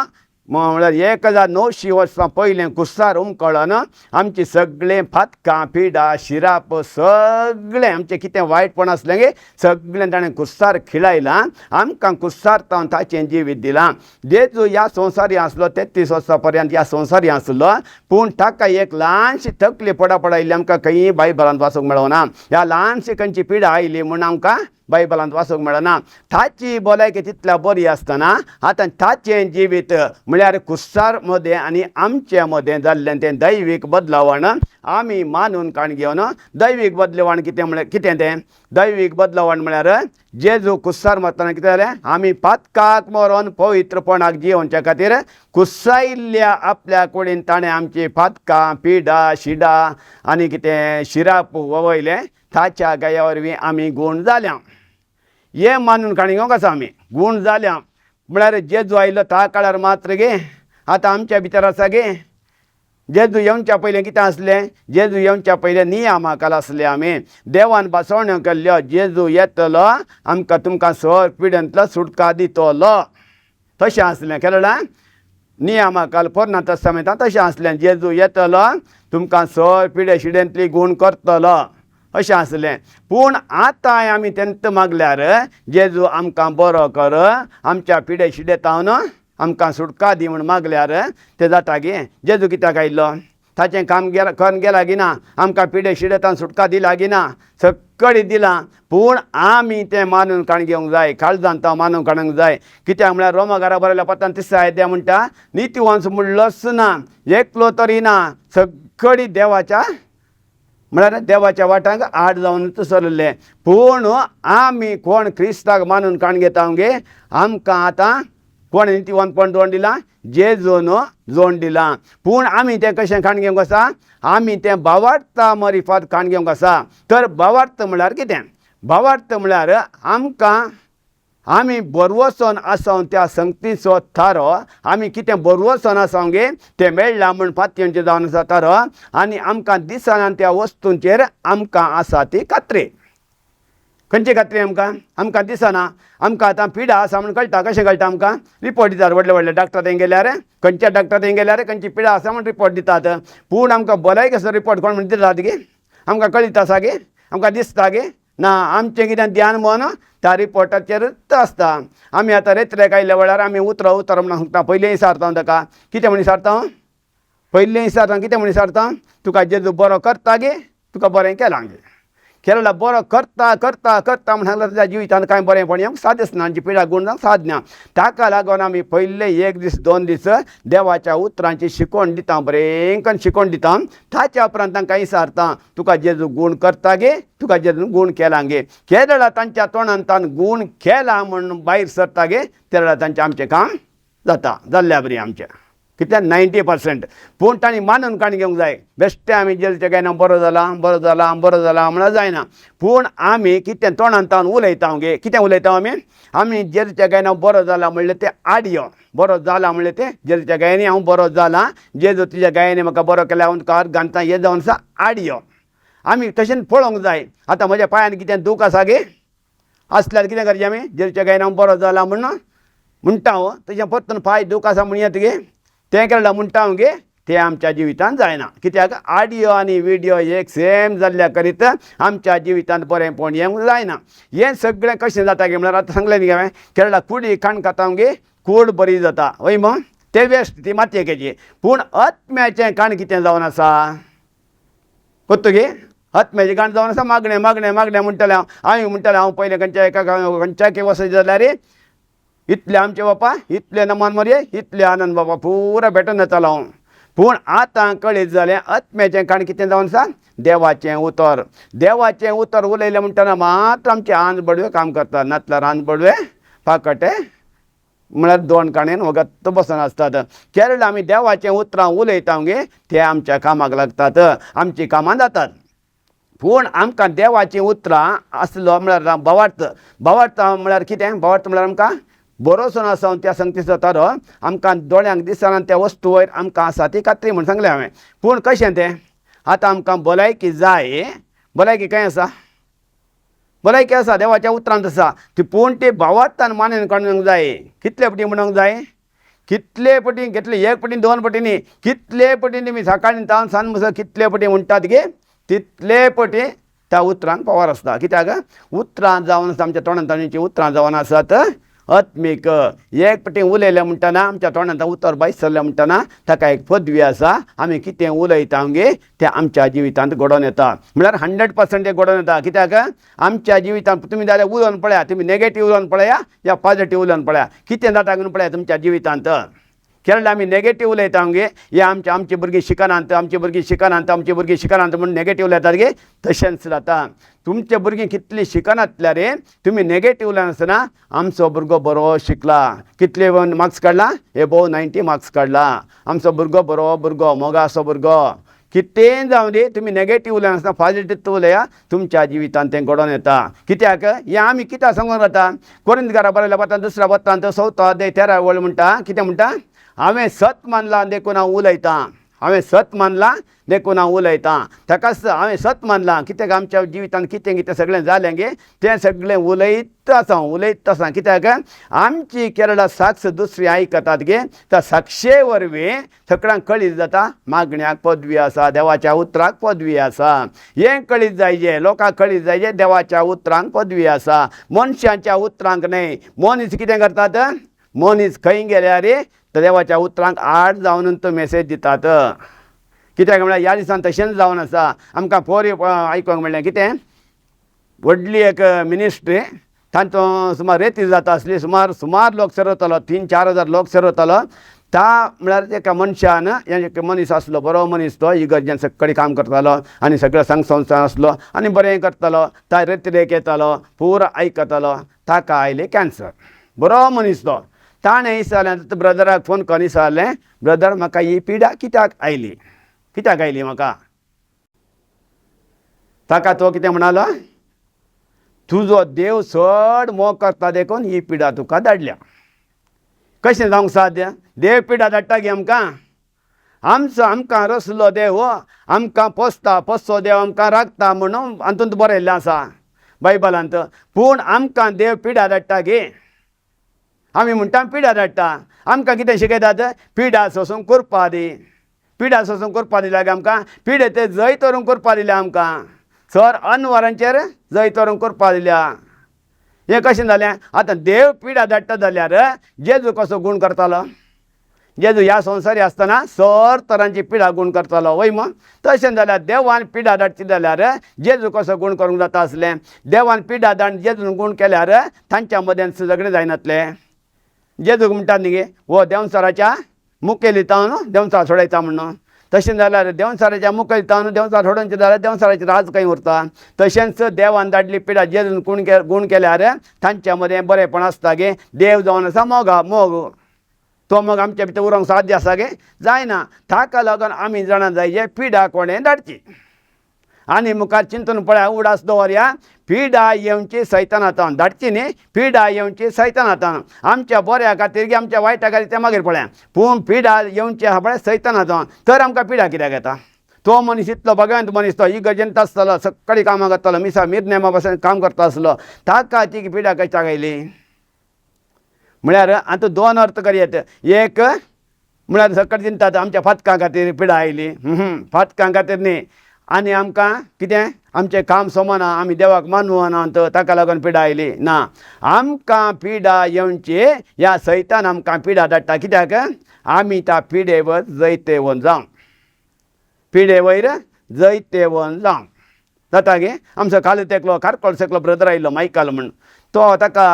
म्हळ्यार 1900 वर्सां पयलें कुसार उमकळन आमची सगळें फातकां पिडा शिराप सगळें आमचें कितें वायटपण आसलें गे सगळें ताणें कुसार खिळायलां, आमकां कुसार तावन ताचें जिवीत दिलां। जेजू ह्या संवसारी आसलो 33 वर्सां पर्यंत ह्या संवसारी आसलो, पूण ताका एक ल्हानशी तकली पडा पडा आयिल्ली आमकां खंयी बायबलांत वाचूंक मेळना। ह्या ल्हानशी खंयची पिडा आयली म्हूण आमकां बायबलांत वाचूंक मेळना। ताची भलायकी तितल्या बरी आसतना आतां ताचें जिवीत म्हळ्यार कुसार मदें आनी आमचे मदें जाल्लें तें दैवीक बदलावण आमी मानून काण घेवन, दैवीक बदलावण कितें म्हळ्यार कितें तें दैवीक बदलावण म्हळ्यार जेजू कुसार मरतना कितें जालें, आमी पातकाक मरोन पवित्रपणाक जियोवच्या खातीर कुसायिल्ल्या आपल्या कुडीन ताणें आमची पातकां पिडा शिडा आनी कितें शिराप वयलें, ताच्या गाया वरवीं आमी गूण जाल्या। हें मानून काणी घेवंक आसा आमी गूण जाल्या म्हळ्यार जेजू आयलो त्या काळार मात्र गे आतां आमच्या भितर आसा गे। जेजू येवच्या पयलें कितें आसलें, जेजू येवच्या पयलें नियमा खाला आसले आमी, देवान भासवण्यो केल्ल्यो, जेजू येतलो आमकां तुमकां सर पिडेंतलो सुटका दितलो तशें आसलें। केरळा नियमा खाल पोरना तस्तामेंतां तशें आसलें, जेजू येतलो तुमकां सर पिडे शिडेंतली गूण करतलो अशें आसलें। पूण आतां आमी तेंत मागल्यार जेजू आमकां बरो कर, आमच्या पिडे शिडेतावन आमकां सुटका दी म्हूण मागल्यार तें जाता गे। जेजू कित्याक आयिल्लो, ताचें काम गेला करून गेला गी ना, आमकां पिडे शिडेतान सुटका दिला गी ना, सगळी दिलां, पूण आमी तें मानून काण घेवंक जाय, काळजान तो मानून काडूंक जाय। कित्याक म्हळ्यार रोमा घरा बरयल्या पत्रान 3 अध्याय म्हणटा, नितीवंस म्हणलोच ना, एकलो तरी ना, सगळी देवाच्या म्हळ्यार देवाच्या वाटांक आड जावन सरले। पूण आमी कोण क्रिस्ताक मानून काण घेता गे, आमकां आतां कोण नितीवंतपण जोड दिलां, जेजून जोड दिलां। पूण आमी तें कशें खाण घेवंक आसा, आमी तें भावार्था मरिफात खाण घेवंक आसा। तर भावार्थ म्हळ्यार कितें, भावार्थ म्हळ्यार आमकां आमी बरवसन आसा त्या संगतीचो थारो, आमी कितें बरवसन आसा गे तें मेळ्ळां म्हूण फातयेंचें जावन आसा थारो, आनी आमकां दिसना त्या वस्तूंचेर आमकां आसा ती खात्री। खंयची खात्री आमकां? आमकां दिसना. आमकां आतां पिडा आसा म्हूण कळटा. कशें कळटा आमकां? रिपोर्ट दितात व्हडले व्हडले डॉक्टर थंय गेल्यार, खंयच्या डॉक्टर थंय गेल्यार खंयची पिडा आसा म्हूण रिपोर्ट दितात. पूण आमकां भलायकेचो रिपोर्ट कोण म्हण दितात गे? आमकां कळीत आसा गे? आमकां दिसता गे? ना. आमचें कितें ध्यान मन त्या रिपोर्टाचेरूच आसता. आमी आतां रेत्रेक आयिल्ल्या वेळार आमी उतरां उतर म्हणून सांगता. पयलीं विचारता हांव ताका, कितें म्हण विचारता हांव? पयलीं विचारता, कितें म्हण विचारता? तुका जेजू बरो करता गे? तुका बरें केलां गे? केरळा बरो करता करता करता म्हण सांगल्यार तुज्या जिवितान कांय बरेंपण येवंक साध्यच ना. आमची पिडा गूण जावंक साध्य ना. ताका लागून आमी पयले एक दीस दोन दीस देवाच्या उतरांची शिकवण दिता, बरें करून शिकवण दिता. ताच्या उपरांत तांकां विचारता, तुका जेजू गूण करता गे? तुका जेजू गूण केलां गे? केरळा तांच्या तोंडान तान गूण केला म्हण भायर सरता गे, तेरळा तांचें आमचें काम जाता जाल्ल्या बरी आमचें कितल्या 90%. पूण तांणी मानून काणी घेवंक जाय. बेश्टें आमी जेजूच्या गायना बरो जाला बरो जाला बरो जाला म्हळ्यार जायना. पूण आमी कितें तोंडान तावन उलयता गे? कितें उलयता आमी? आमी जेजूच्या गायना बरो जाला म्हणलें तें आडियो बरो जाला म्हणलें तें जेजूच्या गायनी हांव बरो जाला, जेजू तुज्या गायनी म्हाका बरो केला, हांव तुका अर्द घालता, हें जावन आसा आडियो. आमी तशेंच पळोवंक जाय. आतां म्हज्या पांयान कितें दूख आसा गे? आसल्यार कितें करचें आमी? जेजूच्या गायन हांव बरो जाला म्हण म्हणटा हांव, तशें परतून पांय दूख आसा म्हण येता गे, तें केल्यार म्हणटा हांव गे, तें आमच्या जिवितान जायना. कित्याक आडियो आनी विडियो एक सेम जाल्ल्या करीत आमच्या जिवितांत बरेंपण येवंक जायना. हें सगळें कशें जाता गे म्हळ्यार आतां सांगलें न्ही हांवें, केरळा कुडी खाण खाता गे, कूड बरी जाता वय मग तें वेस्ट, ती मातयेची. पूण आत्म्याचें काण कितें जावन आसा कोत्तुगे? आत्म्याचें काण जावन आसा मागणें मागणें मागणें म्हणटालें हांव. हांवें म्हणटालें हांव पयलें खंयच्या एका खंयच्या की वचत जाल्यार इतलें आमचें बापा, इतलें नमान मरये, इतलें आनंद बाबा, पुरो भेटून येतालो हांव. पूण आतां कळीत जालें आत्म्याचें काण कितें जावन आसा? देवाचें उतर. देवाचें उतर उलयलें म्हणटना मात्र आमचें आंज बडवे काम करता, नातल्यार आंज बडवे फाकटे म्हळ्यार दोन काणयेन वगत बसून आसतात. केरळ आमी देवाचें उतरां उलयता गे, ते आमच्या कामाक लागतात, आमचीं कामां जातात. पूण आमकां देवाचीं उतरां आसलो म्हळ्यार भावार्थ. भावार्थ म्हळ्यार कितें? भावार्थ म्हळ्यार आमकां भरोसो आसा त्या संगतीचो तारो आमकां दोळ्यांक दिसना त्या वस्तू वयर आमकां आसा ती खात्री म्हूण सांगलें हांवें. पूण कशें तें? आतां आमकां भलायकी जाय. भलायकी खंय आसा? भलायकी आसा देवाच्या उतरांत आसा ती. पूण ती भावार्थान मानून काडूंक जाय. कितले पटी म्हणूंक जाय? कितले पटी घेतले? एक पटी दोन पटी न्ही, कितले पटी तुमी सकाळीं तावन सांज म्हणसर कितले पटी म्हणटात गे, तितले पटी त्या उतरांक पावर आसता. कित्याक उतरां जावन आसा आमच्या तोंडांत तांची उतरां जावन आसात आत्मीक. एक पटी उलयलें म्हणटना आमच्या तोंडांत उतर भायर सरलें म्हणटना ताका एक पदवी आसा. आमी कितें उलयता गे तें आमच्या जिवितांत घडोवन येता, म्हळ्यार 100% तें घडोवन येता. कित्याक आमच्या जिवितांत तुमी जाल्यार उलोवन पळया, तुमी नेगेटीव उलोवन पळया या पॉजिटीव उलोवन पळया, कितें जाता म्हणून पळया तुमच्या जिवितांत. केरळ आमी नेगेटीव उलयता गे, हे आमचे आमची भुरगीं शिकनात, आमची भुरगीं शिकनात, आमची भुरगीं शिकनात म्हूण नेगेटीव उलयतात गे, तशेंच जाता. तुमचे भुरगीं कितलीं शिकनातल्यार रे तुमी नेगेटीव उलयनासतना आमचो भुरगो बरो शिकला, कितले मार्क्स काडला, एबोव 90 मार्क्स काडला, आमचो भुरगो बरो भुरगो, मोगाचो भुरगो, कितेंय जावं दी तुमी नेगेटीव उलयनासतना पॉजिटीव उलया, तुमच्या जिवितांत तें घडोवन येता. कित्याक हें आमी कित्याक सांगूंक जाता? कोरिंतकारा बरयल्या पत्रांत दुसऱ्या पत्रांत 4थो अध्याय 13 वळ म्हणटा, कितें म्हणटा? हांवें सत मानलां देखून हांव उलयतां, हांवें सत मानलां देखून हांव उलयतां. ताकाच हांवें सत मानलां कित्याक आमच्या जिवितांत कितें कितें सगळें जालें गे तें सगळें उलयत आसा, उलयत आसा. कित्याक आमची केरळा साक्ष दुसरी आयकतात गे, त्या साक्षे वरवीं सगळ्यांक कळीत जाता मागण्याक पदवी आसा, देवाच्या उतराक पदवी आसा. हें कळीत जायजे, लोकांक कळीत जायजे देवाच्या उतरांक पदवी आसा, मनशांच्या उतरांक न्हय. मनीस कितें करतात? मनीस खंय गेल्यार देवाच्या उतरांक आड जावन तो मेसेज दितात. कित्याक म्हळ्यार ह्या दिसान तशेंच जावन आसा. आमकां पोर आयकोंक मेळ्ळें कितें व्हडली एक मिनिस्ट्री, तांचो सुमार रेती जाता आसली, सुमार सुमार लोक सरवतालो, 3-4 हजार लोक सरवतालो. ता म्हळ्यार एका मनशान, एक मनीस आसलो, बरो मनीस तो, इगर्जेन सगळी काम करतालो आनी सगळो संघ संस्था आसलो आनी बरें करतालो. ता रेतरेक येतालो, पुरो आयकतालो. ताका आयलें कॅन्सर, बरो मनीस तो. ताणें विचारलें ब्रदराक फोन करून विचारलें, ब्रदर म्हाका ही पिडा कित्याक आयली, कित्याक आयली म्हाका? ताका तो कितें म्हणालो, तुजो देव चड मोग करता देखून ही पिडा तुका धाडल्या. कशें जावंक साध्य? देव पिडा धाडटा गे आमकां? आमचो आमकां रसलो देव आमकां पोसता, पोसचो देव आमकां राखता म्हणून हातूंत बरयल्लें आसा. बायबलांत. पूण आमकां देव पिडा धाडटा गे. आमी म्हणटा पिडा धाडटा, आमकां कितें शिकयतात? पिडा सोसूंक करपा दी, पिडा सोसूंक करपा दिल्या गे आमकां, पिडे ते जैत व्हरूंक करपा दिल्या आमकां, सर अनवरांचेर जैत व्हरूंक करपा दिल्या. हें कशें जालें? आतां देव पिडा धाडटा जाल्यार जेजू कसो गूण करतालो? जेजू ह्या संवसारी आसतना सर तरांची पिडा गूण करतालो वय मग. तशें जाल्यार देवान पिडा धाडची जाल्यार जेजू कसो गूण करूंक जाता आसलें? देवान पिडा धाडून जेजून गूण केल्यार तांच्या मदें झगडें जायनातलें. जेजूक म्हणटात न्ही गे हो देंवचाराच्या मुखेली तावन देंवचार सोडयता म्हणून. तशें जाल्यार देंवचाराच्या मुखेली तावन देंवचार सोडोवचें जाल्यार देंवचाराचें राज खंय उरता? तशेंच देवान धाडली पिडा जेजून गूण केल्यार तांच्या मदें बरेंपण आसता गे. देव जावन आसा मोगा मोग, तो मोग आमच्या भितर उरोंक साध्य आसा गे? जायना. ताका लागून आमी जाणा जाय पिडा कोणें धाडची. आनी मुखार चिंतून पळया, उडास दवरया, पिडा येवची सैताना तावन धाडची न्ही, पिडा येवची सैताना तावन. आमच्या बऱ्या खातीर की आमच्या वायटा खातीर तें मागीर पळया, पूण पिडा येवची आहा पळय सैताना तावन. तर आमकां पिडा कित्याक येता? तो मनीस इतलो भगवंत मनीस, तो इगर्जेंत आसतलो, सकाळी कामां करतालो, मिसा मिरनेमा पासून काम करता आसलो, ताका ती पिडा कशाक आयली? म्हळ्यार आतां दोन अर्थ करयत. एक म्हळ्यार सकाळी चिंतात आमच्या फातकां खातीर पिडा आयली, फातकां खातीर न्ही, आनी आमकां कितें आमचें काम सोमना, आमी देवाक मानवनात, ताका लागून पिडा आयली ना. आमकां पिडा येवची ह्या सैतान आमकां पिडा धाडटा. कित्याक? आमी त्या पिडेवर जैतेवन जावं, पिडे वयर जैतेवन जावं. जाता गे? आमचो काल एकलो खारकोळचो एकलो ब्रदर आयिल्लो मायकल म्हूण, तो ताका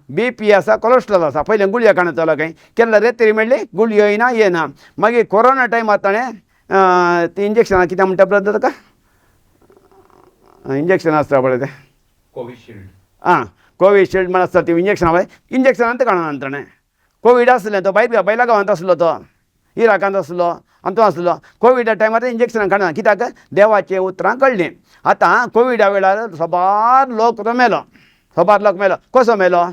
बी पी आसा, कोलेस्ट्रॉल आसा, पयलें गुळयो काडटालो खंय, केन्ना रेत्री मेळ्ळी गुळयो येयना येना. मागीर कोरोना टायमार ताणें ती इंजेक्शनां कितें म्हणटा ब्रदर ताका, इंजेक्शन आसता पळय तें, कोविशिल्ड. आं, कोविशिल्ड म्हण आसता ती इंजेक्शनां पळय, इंजेक्शनां काडना ताणें. कोवीड आसलें, तो भायर बैला गांवांत आसलो, तो इराकांत आसलो आनी तो आसलो कोविडा टायमार इंजेक्शनां काडना. कित्याक? देवाचीं उतरां कळ्ळीं. आतां कोविडा वेळार साबार लोक तो मेलो, साबार लोक मेलो. कसो मेलो?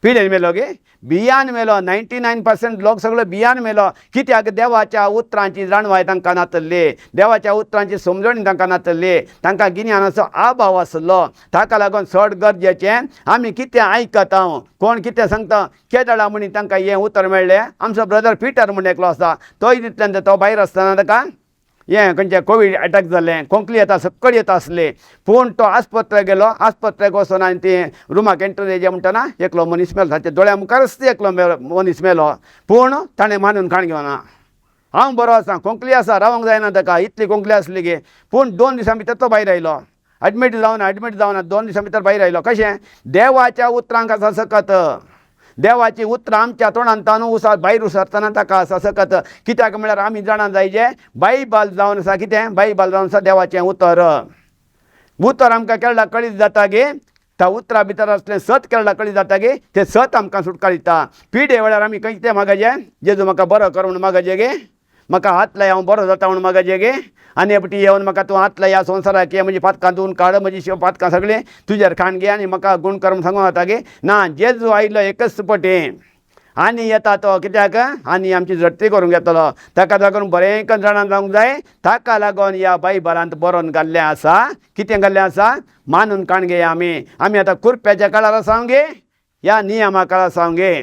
पिडेन मेलो गे, बियान मेलो. 99% लोक सगळो बियान मेलो. कित्याक? देवाच्या उतरांची जाणवाय तांकां नातल्ली, देवाच्या उतरांची समजणी तांकां नातल्ली, तांकां गिन्यानाचो अभाव आसलो. ताका लागून चड गरजेचें आमी कितें आयकता, कोण कितें सांगता. केदळा म्हणी तांकां हें उतर मेळ्ळें. आमचो ब्रदर पिटर म्हण एकलो आसा, तोय तितल्यान तो भायर आसतना ताका हें खंयचें कोवीड एटॅक जालें, खोंकली येता, सक्कड येता आसली. पूण तो आस्पत्रेक गेलो, आस्पत्रेक वचोन आनी ती रुमाक एंटर येजे म्हणटना एकलो मनीस मेलो, ताच्या दोळ्या मुखारच एकलो मेलो मनीस मेलो. पूण ताणें मानून खाण घेवना, हांव बरो आसा, खोंकली आसा, रावंक जायना ताका, इतली खोंकली आसली गे. पूण 2 दिसां भितर तो भायर आयलो, एडमीट जावना, एडमीट जावना, 2 दिसां भितर भायर आयलो. कशें? देवाच्या उतरांक आसा सकत, देवाची उतरां आमच्या तोंडान तानू उसार भायर उसरतना ताका आसा सकत. कित्याक म्हळ्यार आमी जाणा जायजे बायबल जावन आसा कितें, बायबल जावन आसा देवाचें उतर. उतर आमकां केरळा कळीत जाता गे, त्या उतरा भितर आसलें सत केरळा कळीत जाता गे, तें सत आमकां सुटका दिता. पिडे वेळार आमी खंय कितें मागचे? जेजू म्हाका बरो कर म्हूण मागचे गे, म्हाका हात लाय हांव बरो जाता म्हूण मागचे गे, आनी एकटी येवन म्हाका तूं हात लाय ह्या संवसाराक ये, म्हजी पातकां धुवन काड, म्हजी शिव पातकां सगळीं तुजेर खाण घे आनी म्हाका गूण कर म्हूण सांगूंक जाता गे? ना, जेजू आयिल्लो एकच पटी आनी येता तो कित्याक? आनी आमची झडती करूंक येतलो. ताका लागून बरें करून जाणा जावंक जाय. ताका लागून ह्या बायबलांत बरोवन घाल्लें आसा. कितें घाल्लें आसा? मानून काण घेया आमी. आमी आतां कुरप्याच्या काळार आसा गे, ह्या नियमा काळार आसा गे.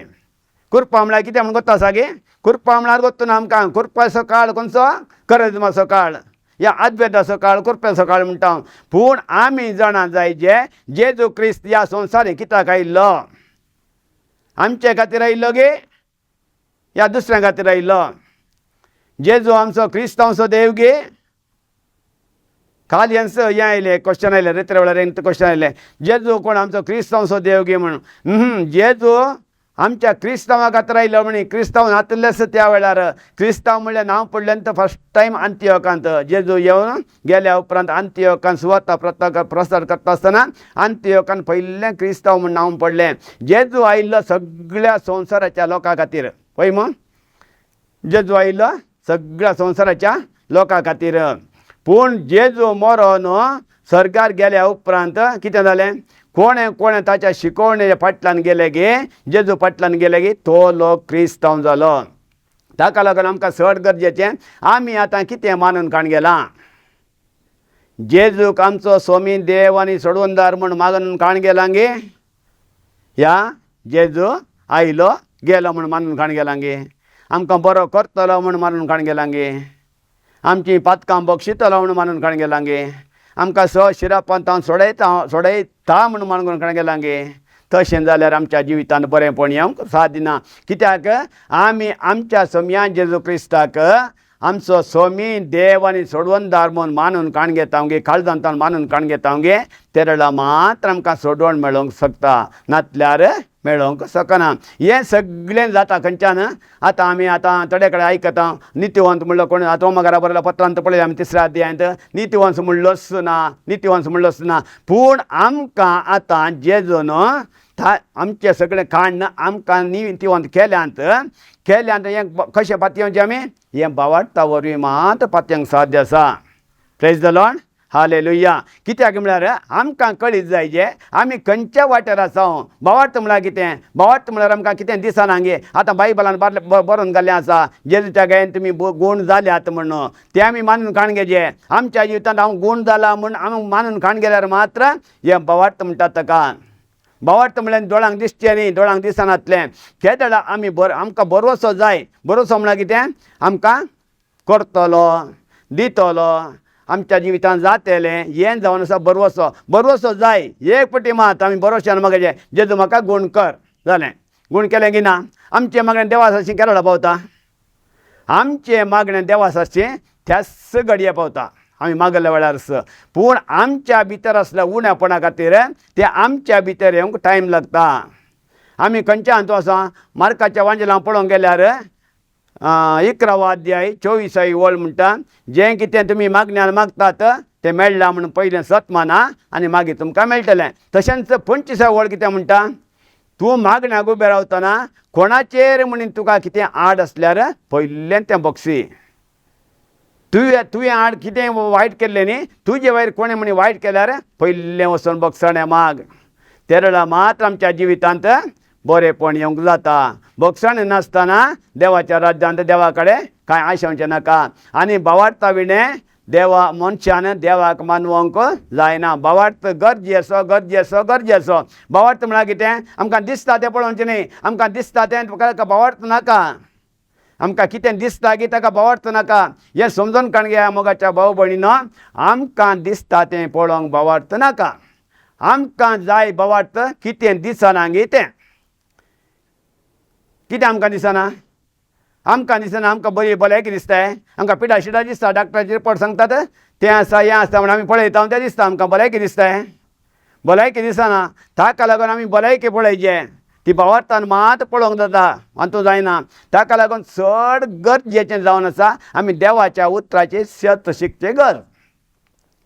कुरपा म्हळ्यार कितें म्हूण गोत्तो आसा गे? कुरपा म्हळ्यार गोत्तो ना आमकां. कुरपाचो काळ खंयचो? करजमाचो काळ, ह्या आदवेदाचो काळ, कुरप्याचो काळ म्हणटा. पूण आमी जाणा जाय जे जेजू क्रिस्त ह्या संवसारीक कित्याक आयिल्लो? आमचे खातीर आयिल्लो गे ह्या दुसऱ्या खातीर आयिल्लो? जेजू आमचो क्रिस्तांवचो देव गे? काल हेंच हें आयलें क्वेश्चन आयलें, रेत्रे वेळार हें क्वेश्चन आयलें, जेजू कोण आमचो क्रिस्तांवचो देव गे म्हणून. जेजू आमच्या क्रिस्तांवा खातीर आयलो म्हणी. क्रिस्तांव नातिल्ले आसता त्या वेळार. क्रिस्तांव म्हणल्यार नांव पडलें तर फर्स्ट टायम आंतियोकांत जेजू येवन गेल्या उपरांत आंतियोकान सुवाता प्रसार करता आसतना आंतियोकान पयलें क्रिस्तांव म्हूण नांव पडलें. जेजू आयिल्लो सगळ्या संवसाराच्या लोकां खातीर. पळय मग, जेजू आयिल्लो सगळ्या संवसाराच्या लोकां खातीर. पूण जेजू मरोन सर्गार गेल्या उपरांत कितें जालें? कोणें कोणें ताच्या शिकवणेच्या फाटल्यान गेले गे, जेजू फाटल्यान गेले गे, तो लोक क्रिस्तांव जालो. ताका लागून आमकां चड गरजेचें आमी आतां कितें मानून काण गेलां? जेजूक आमचो स्वामी देव आनी सोडवणदार म्हूण मागून काण गेलांगे? ह्या जेजू आयलो गेलो म्हूण मानून काण गेलांगे? आमकां बरो करतलो म्हूण मानून काण गेलांगे? आमची पातकां बक्षितलो म्हूण मानून काण गेलांगे? आमकां स शिरापांतां सोडयता सोडयता म्हूण मानून काण गेलांगे? तशें जाल्यार आमच्या जिवितांत बरेंपण येवंक साथ दिना. कित्याक आमी आमच्या सोमयान जेजू क्रिस्ताक आमचो स्वामी देव आनी सोडवणदार म्हूण मानून काण घेता गे, काळजांतान मानून काण घेता गे, तेरळा मात्र आमकां सोडवण मेळोंक शकता, नातल्यार मेळोंक शकना. हें सगळें जाता खंयच्यान? आतां आमी आतां थोडे कडेन आयकता नितिवंत म्हणलो कोण? आतां रोमाघरा बरयल्या पत्रांत पळयलें आमी तिसऱ्या अध्यायांत, नितिवंत म्हणलोच ना, नितिवंत म्हणलोच ना. पूण आमकां आतां जेजून आमचें सगळें काण्ण आमकां नितिवंत केल्यांत केल्यांत. हें कशें पातयेवचें आमी? हें बावाडटा वरवीं मात पातयेवंक साध्य आसा. Praise the Lord, hallelujah. कित्याक म्हळ्यार आमकां कळीत जाय जे आमी खंयच्या वाटेर आसा. बावार्थ म्हळ्यार कितें? बावार्थ म्हळ्यार आमकां कितें दिसना गे. आतां बायबलान बरोवन घाल्लें आसा, जेजूच्या गायन तुमी गूण जाल्यात म्हूण, तें आमी मानून काण घेचे. आमच्या जिवितांत हांव गूण जाला म्हूण आमी मानून काण गेल्यार मात्र हें बावार्थ म्हणटात ताका. बावार्थ म्हळ्यार दोळ्यांक दिसचें न्ही, दोळ्यांक दिसनातलें. तेदळा आमी आमकां भरवसो जाय. भरवसो म्हळ्यार कितें? आमकां करतलो दितलो, आमच्या जिवितांत जातलें, हें जावन आसा भरवसो. भरवसो जाय. एक पटी मात आमी भरवशान मागचे, जेजू म्हाका गूण कर, जालें. गूण केलें की ना? आमचें मागणें देवा सारशीं केरळा पावता? आमचें मागणें देवा सारशीं त्याच घडये पावता आमी मागल्या वेळार. पूण आमच्या भितर आसल्या उण्यापणा खातीर तें आमच्या भितर येवंक टायम लागता. आमी खंयच्या हातूंत आसा? मार्काच्या वांजेलां पळोवंक गेल्यार 11वो अध्याय 24 वळ म्हणटा, जें कितें तुमी मागण्यान मागतात तें मेळ्ळां म्हूण पयलें सत माना आनी मागीर तुमकां मेळटलें. तशेंच 25 वळ कितें म्हणटा, तूं मागण्याक उबें रावतना कोणाचेर म्हणून तुका कितें आड आसल्यार पयलें तें बक्षी. तुवें आड कितें वायट केल्लें न्ही, तुजे वयर कोणें म्हणी वायट केल्यार पयलें वचून बक्षणें माग. तेरळा मात्र आमच्या जिवितांत बरेंपण येवंक जाता. बक्षणें नासतना देवाच्या राज्यांत देवा कडेन कांय आशेवचें नाका. आनी बावार्था विणें देवा मनशान देवाक मानवंक जायना. बावार्थ गरजेचो गरजेचो गरजेचो. बावार्थ म्हळ्यार कितें? आमकां दिसता तें पळोवचें न्ही, आमकां दिसता तें बावार्थ नाका. आमकां कितें दिसता की ताका बावार्थ नाका. हें समजून काण घेया मोगाच्या भाव भयणीनो, आमकां दिसता तें पळोवंक बावार्थ नाका. आमकां जाय बावार्थ कितें दिसना गे तें. कितें आमकां दिसना? आमकां दिसना, आमकां बरी भलायकी दिसताय, आमकां पिडा शिडा दिसता, डॉक्टराचे रिपोर्ट सांगतात तें आसा हें आसा म्हूण आमी पळयता तें दिसता, आमकां भलायकी दिसताय. भलायकी दिसना, ताका लागून आमी भलायकी पळयचे. ती बावार्थान मात पळोवंक जाता, आनी जायना. ताका लागून चड गरजेचें जावन आसा आमी देवाच्या उतराचें सत शिकचें गरज.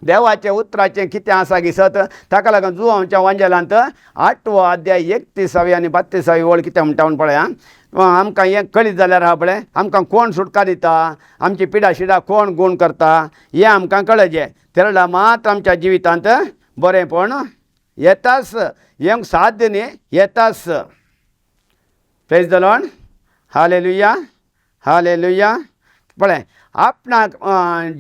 देवाच्या उतराचें कितें आसा की सत, ताका लागून जुवांच्या वांजेलांत 8वो अध्याय 31वी आनी 32वी वळ कितें म्हणटा म्हूण पळया. आमकां हें कळीत जाल्यार आहा पळय, आमकां कोण सुटका दिता, आमची पिडा शिडा कोण गूण करता, हें आमकां कळचें. तेरळा मात आमच्या जिवितांत बरेंपण येताच, येवंक साध्य न्ही, येताच. Praise the Lord, hallelujah, hallelujah. पळय आपणाक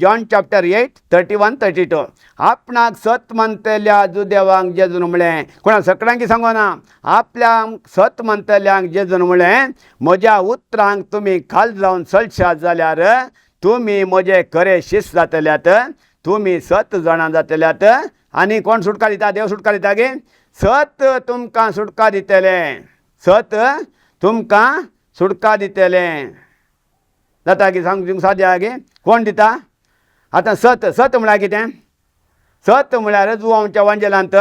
जॉन चॅप्टर 8 31 32, आपणाक सत मानतल्या जुदेवांक जेजून म्हळें, कोणा सगळ्यांकी सांगना, आपल्याक सत मानतल्यांक जेजून म्हळें, म्हज्या उतरांक तुमी खाल जावन चलशात जाल्यार तुमी म्हजे खरे शिस्त जातल्यात, तुमी सत जाणां जातल्यात. आनी कोण सुटका दिता? देव सुटका दिता गे. सत तुमकां सुटका दितलें, सत तुमकां सुटका दितलें. जाता की सांग साद्या गे? कोण दिता आतां सत? सत म्हळ्यार कितें? सत म्हळ्यार जुवांच्या वांजेलांत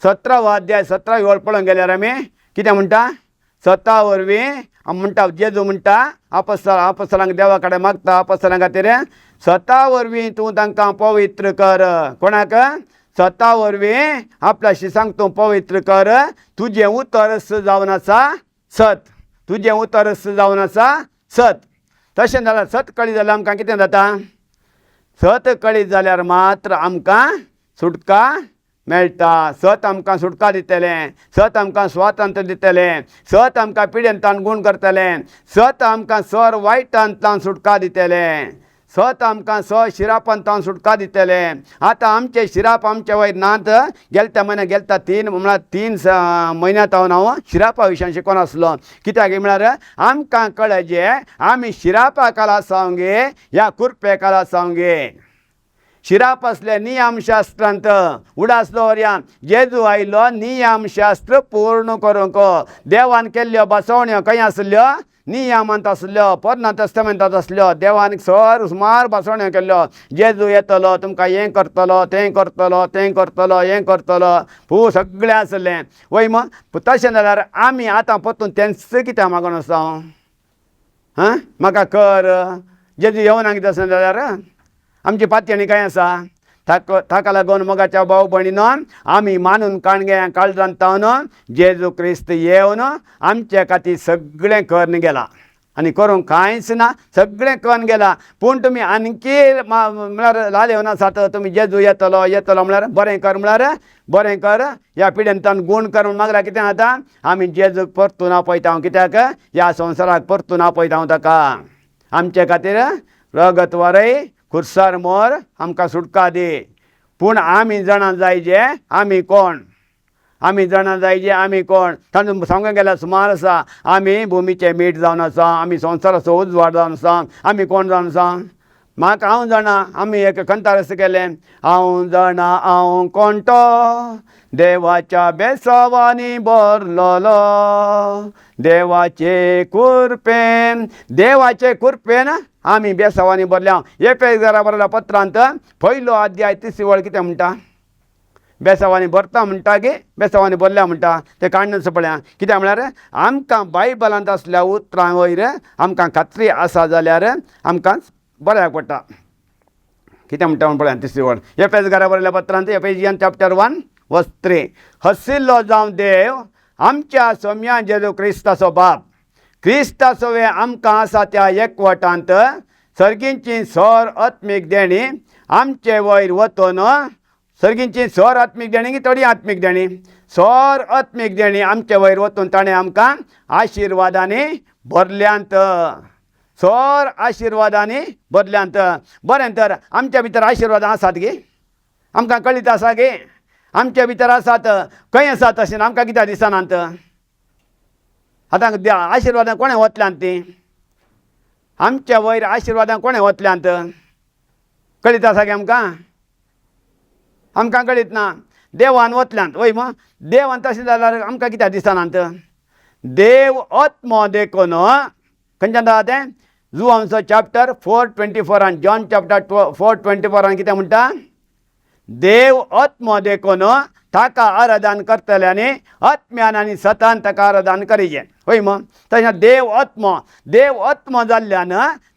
17वो अध्याय 17वी वळ पळोवंक गेल्यार आमी कितें म्हणटा? सता वरवीं म्हणटा जेजू म्हणटा आपसलांक देवा कडेन मागता, आपसलां खातीर सता वरवीं तूं तांकां पवित्र कर. कोणाक? सता वरवीं आपल्या शिसांक तूं पवित्र कर. तुजें उतर जावन आसा सत, तुजें उतर जावन आसा सत. तशें जाल्यार सत कळी जाल्यार आमकां कितें जाता? सत कळीत जाल्यार मात्र आमकां सुटका मेळटा. सत आमकां सुटका दितलें, सत आमकां स्वातंत्र्य दितलें, सत आमकां पिडेंतान गूण करतलें, सत आमकां सर वायटांतल्यान सुटका दितलें. सत आमकां स शिरापान तावन सुटका दितलें. आतां आमचे शिराप आमचे वयर नात. गेलत्या म्हयन्या गेलता 3 म्हळ्यार 3 म्हयन्या तावन हांव शिरापा विशयान शिकोन आसलो. कित्याक म्हळ्यार आमकां कळजे आमी शिरापा काल आसाव गे ह्या कुरपे काल आसाव गे. शिराप आसले नियमशास्त्रांत उडास दवरया. जेजू आयलो नियमशास्त्र पूर्ण करूंक. देवान केल्ल्यो बसवण्यो खंय आसल्यो? नियमांत आसल्यो, पोरना तेस्तामेंतांत आसल्यो. देवान सर सुमार बसवण्यो केल्ल्यो. जेजू येतलो तुमकां हें करतलो तें करतलो तें करतलो हें करतलो पू सगळें आसलें वय. मग तशें जाल्यार आमी आतां परतून तेंच कित्याक मागून आसा? हां म्हाका कर जेजू येवना कितें आसलें जाल्यार आमची पातयणी कांय आसा? ताका लागून मोगाच्या भाव भयणीनो आमी मानून काणग्या काळजांत तावन जेजू क्रिस्त येवन आमचे खातीर सगळें करून गेला आनी करूंक कांयच ना, सगळें करून गेला. पूण तुमी आणखी म्हळ्यार लालेवन आसात. तुमी जेजू येतलो येतलो म्हळ्यार बरें कर म्हळ्यार बरें कर, ह्या पिडेन गूण कर म्हूण मागल्यार कितें जाता? आमी जेजूक परतून आपयता. कित्याक? ह्या संवसाराक परतून आपयता ताका. आमचे खातीर रगत वरय खुर्सार मोर आमकां सुटका दी. पूण आमी जाणां जाय जे आमी कोण, आमी जाणां जाय जे आमी कोण. तांचो सांगूंक गेल्यार सुमार आसा. आमी भुमीचें मीठ जावन आसा, आमी संवसाराचो उजवाड जावन आसा. आमी कोण जावन आसा? म्हाका हांव जाणा. आमी एक कंतार अशें केलें, हांव जाणा हांव कोण तो, देवाच्या बेसावांनी भरलोलो, देवाचे कुरपेन, देवाचे कुरपेन आमी बेसावांनी भरल्या. एपेस बरयल्या पत्रांत 1 अध्याय 30 वळ कितें म्हणटा? बेसावांनी भरता म्हणटा गे बेसावांनी भरल्या म्हणटा. तें काडून पळया. कित्याक म्हळ्यार आमकां बायबलांत आसल्या उतरां वयर आमकां खात्री आसा जाल्यार आमकां बऱ्याक पडटा. कितें म्हणटा म्हूण पळया 30 वळ एपेस घरा बरयल्या पत्रांत, एपेजियन चॅप्टर 1 वर्स 3. हसिल्लो जावं देव आमच्या सोम्या जेजू क्रिस्ताचो बाप, क्रिस्ताचो आमकां आसा त्या एकवटांत सर्गींची सर आत्मीक देणी आमचे वयर वतून, सर्गींची सर आत्मीक देणी की थोडी आत्मीक देणी, सर आत्मीक देणी आमचे वयर वतून ताणें आमकां आशिर्वादांनी भरल्यांत, सर आशिर्वादांनी भरल्यांत. बरें तर आमच्या भितर आशिर्वादां आसात गे? आमकां कळीत आसा गे आमच्या भितर आसात? खंय आसात तशें आमकां कित्याक दिसनात? आतां आशिर्वादां कोणें वतल्यांत तीं? आमच्या वयर आशिर्वादां कोणें वतल्यांत? कळीत आसा गे आमकां? आमकां कळीत ना. देवान वतल्यांत वय. मग देवान तशें जाल्यार आमकां कित्याक दिसनात? देव आत्मो देखून खंयच्यान जाता तें? जुवांचो चॅप्टर 4:24 आनी जॉन चॅप्टर 4:24 कितें म्हणटा? देव आत्मो देखून ताका आराधन करतल्यांनी आत्म्यान आनी सतान ताका आराधन करीजे. वय मग तशें देव आत्मो, देव आत्मो जाल्ल्यान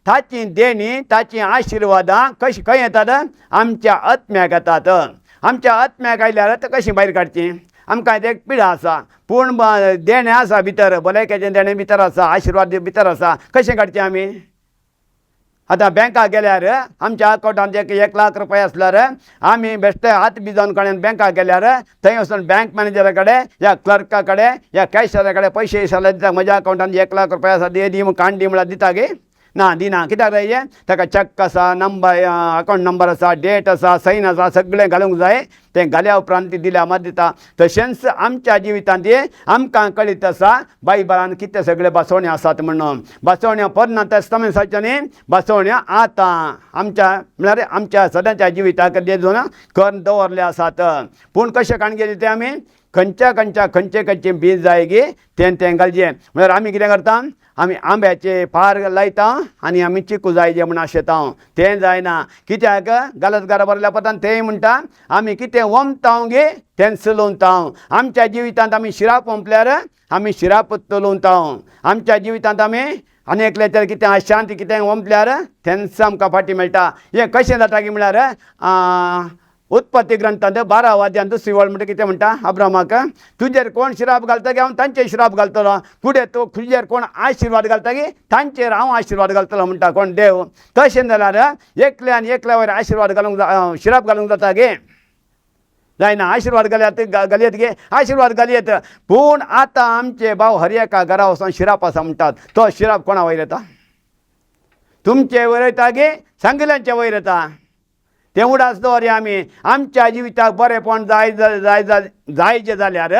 ताची देणी ताची आशिर्वादां कशी खंय येतात? आमच्या आत्म्याक येतात. आमच्या आत्म्याक आयल्यार ते कशी भायर काडची? आमकां एक पिडा आसा पूण देणें आसा भितर, भलायकेचें देणें भितर आसा, आशिर्वाद भितर आसा, कशें काडचें आमी? आतां बँकाक गेल्यार आमच्या अकावंटांत 1 लाख रुपया आसल्यार आमी बेश्टे हात भिजोवन कडेन बँकाक गेल्यार थंय वचून बँक मॅनेजरा कडेन या क्लर्का कडेन या कॅशरा कडेन पयशे विचारल्यार दिता म्हज्या अकावंटांत 1 लाख रुपया आसा दी काण दी म्हळ्यार दिता गे? ना दिना. कित्याक जाय? ताका चॅक आसा, नंबर अकावंट नंबर आसा, डेट आसा, सैन आसा, सगळें घालूंक जाय. तें घाल्या उपरांत ती दिल्या मात दिता. तशेंच आमच्या जिवितांत आमकां कळीत आसा बायबलान कितें सगळे बसवण्यो आसात म्हणून. बसवण्यो पोरना तेस्तामेंताच्यो न्ही, बसवण्यो आतां आमच्या म्हळ्यार आमच्या सदांच्या जिविताक जेजून करून दवरले आसात. पूण कशें काण गेले ते आमी खंयच्या खंयच्या खंयचे खंयचे बीज जाय गे तें तें घालचें. म्हळ्यार आमी कितें करता? आमी आंब्याचे पार लायता आनी आमी चिकू जाय जे म्हूण आशेता. तें जायना. कित्याक? गलत घरा बरयल्या पत्रान तेंय म्हणटा आमी कितें वमता गे तेंच लुवता. आमच्या जिवितांत आमी शिराप वमल्यार आमी शिराप लुवता. आमच्या जिवितांत आमी आनी एकलें तर कितें अशांती कितें वमल्यार तेंच आमकां फाटीं मेळटा. हें कशें जाता की म्हळ्यार उत्पत्ती ग्रंथांत 12 अध्यायांत 2 वळ म्हणटा कितें म्हणटा? अब्रामाक तुजेर कोण शिराप घालता की हांव तांचेर शिराप घालतलो, फुडें तूं तुजेर कोण आशिर्वाद घालता की तांचेर हांव आशिर्वाद घालतलो म्हणटा कोण? देव. तशें जाल्यार एकल्यान एकल्या वयर आशिर्वाद घालूंक शिराप घालूंक जाता गे? जायना. आशिर्वाद घालयात घालयत गे? आशिर्वाद घालयत. पूण आतां आमचे भाव हर एका घरा वचोन शिराप आसा म्हणटात. तो शिराप कोणा वयर येता? तुमचे वयर येता गे सांगिल्यांचे वयर येता. तें उडास दवरया आमी आमच्या जिविताक बरेंपण जाय जाय जायचें जाल्यार